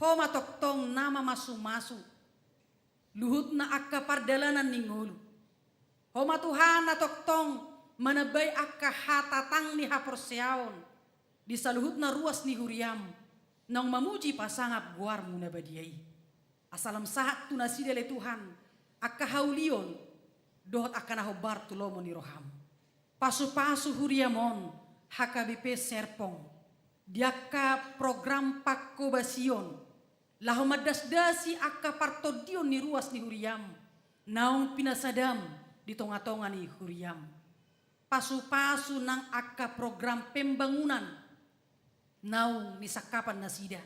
Ho ma tongtong na mamasu-masu luhutna angka pardalanan ni ngolu. Ho ma Tuhan na tongtong manambai angka hatatang ni haporseaon di saluhutna ruas ni huriaM naung mamuji pasangap goarMu na badia i. Asa lam sahat tu nasida ale Tuhan angka haulion dohot angka na hombar tu lomo ni rohaM. Pasu-pasu huriaM on H K B P Serpong di angka program pangkobasion, laho mandasdasi angka partondion ni ruas ni huriaM naung pinasadaM di tonga-tonga ni huriaM. Pasu-pasu nang angka program pembangunan naung nisangkapan nasida.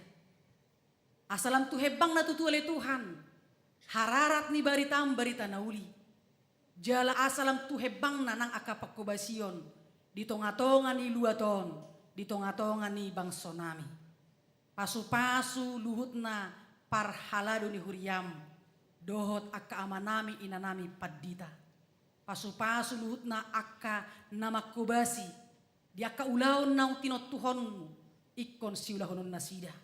Asa lam tu hembangna tutu ale Tuhan, hararat ni baritam barita na uli. Jala asa lam tu hembangna nang angka panghobasion di tongatonga ni luat on, di tongatonga ni bangsonami. Pasupasu luhutna parhalado ni huriam, dohot angka amanami inanami pandita. Pasupasu luhutna angka na manghobasi di angka ulaon naung tinontuhonmu ingkon siulahononnasida.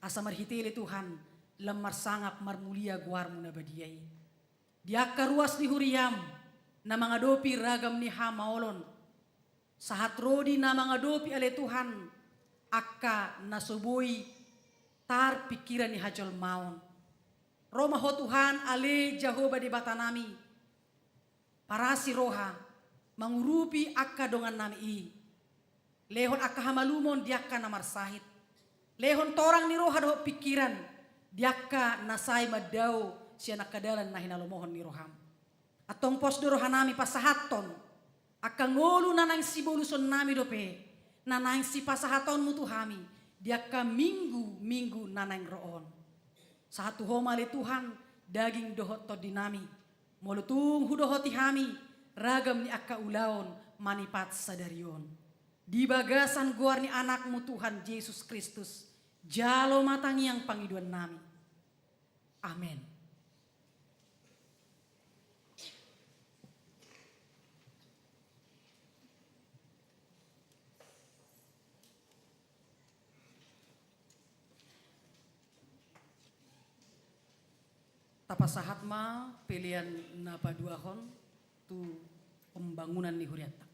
Asa marhite ale Tuhan, lam marsangap marmulia goarmu na badia i. Di angka ruas ni huriam, na mangadopi ragam ni hamaolon, sahat ro di na mangadopi ale Tuhan, angka na so boi tarpingkiran ni hajolmaon. Ro ma Ho Tuhan, ale Jahowa Debatanami, parasi roha, mangurupi angka dongannami i. Lehon angka hamalumon di angka na marsahit. Lehon torang ni roha dohot pingkiran di angka na sai mandao sian angka dalan na hinalomohon ni roham. Antong pos do rohanami pasahathon angka ngolu na naeng sibolusonnami dope, na naeng sipasahatonmu tu hami di angka minggu-minggu na naeng ro on. Sahat tu Ho ma ale Tuhan daging dohot tondinami, molo tung hudohoti hami ragam ni angka ulaon manipat sadari on. Di bagasan goar ni Anakmu Tuhan Jesus Kristus, jalo ma tangiang pangidoannami. Amen. Tapasahat ma pelean na paduahon tu pembangunan ni hurianta.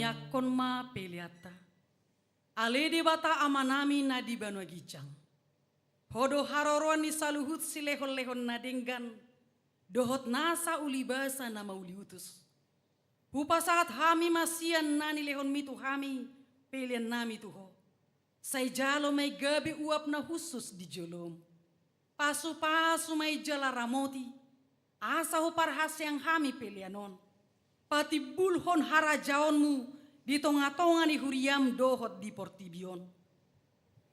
Angkon ma peleanta. Ale Debata Amanami na di banua ginjang. Ho do haroroan ni saluhut silehonlehon na denggan, dohot nasa ulibasa na mauliutus. Hupasahat hami ma sian na nilehonmi tu hami peleannami tu Ho. Sai jalo ma i gabe uap na hushus di jolom. Pasupasu ma i jala ramoti, asa huparhaseang hami pelean on. Patimbulhon harajaonmu di tongatonga ni huriam dohot di portibi on.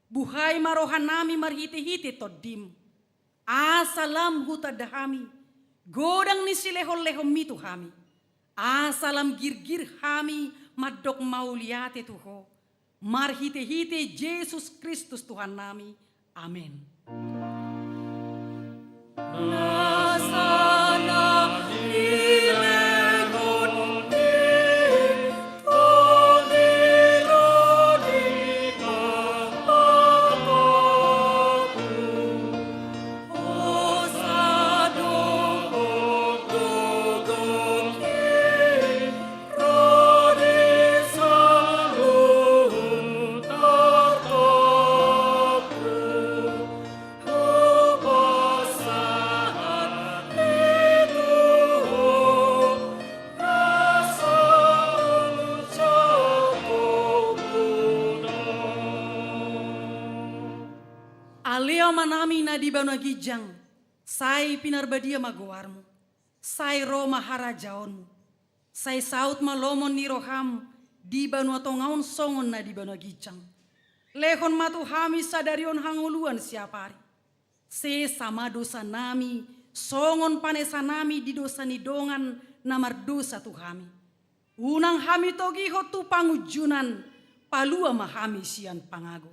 Buhai ma rohanami marhitehite Tondim, asa lam hutanda hami godang ni silehonlehonmi tu hami, asa lam girgir hami mandok mauliate tu Ho, marhitehite Jesus Kristus Tuhannami. Amen. Ale Amanami na di banua ginjang, sai pinarbadia ma goarmu. Sai ro ma harajaonmu. Sai saut ma lomo ni roham di banua tonga on songon na di banua ginjang. Lehon ma tu hami sadari on hangoluan siapari. Sesa ma dosanami songon panesanami di dosa ni dongan na mardosa tu hami. Unang hami togihon tu pangunjunan, palua ma hami sian pangago.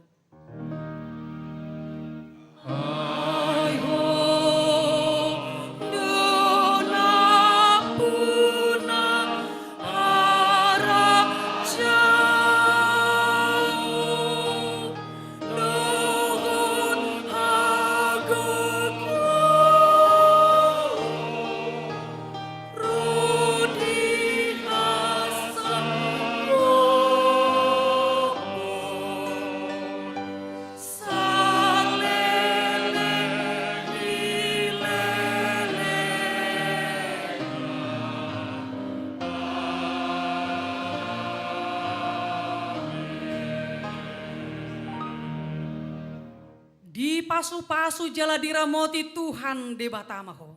Dipasupasu jala diramoti Tuhan Debata ma ho.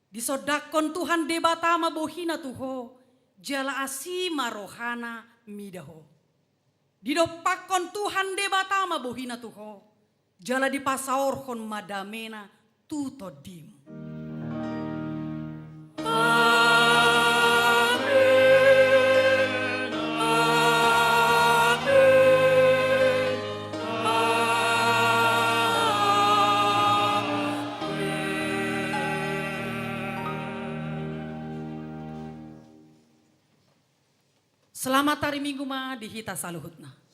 Disondangkon Tuhan Debata ma bohina tu ho, jala asi ma rohana mida ho. Didompakkon Tuhan Debata ma bohina tu ho, jala dipasaorhon ma damena tu tondim. Amen. Amen. Amen. Selamat hari Minggu ma di hita saluhutna.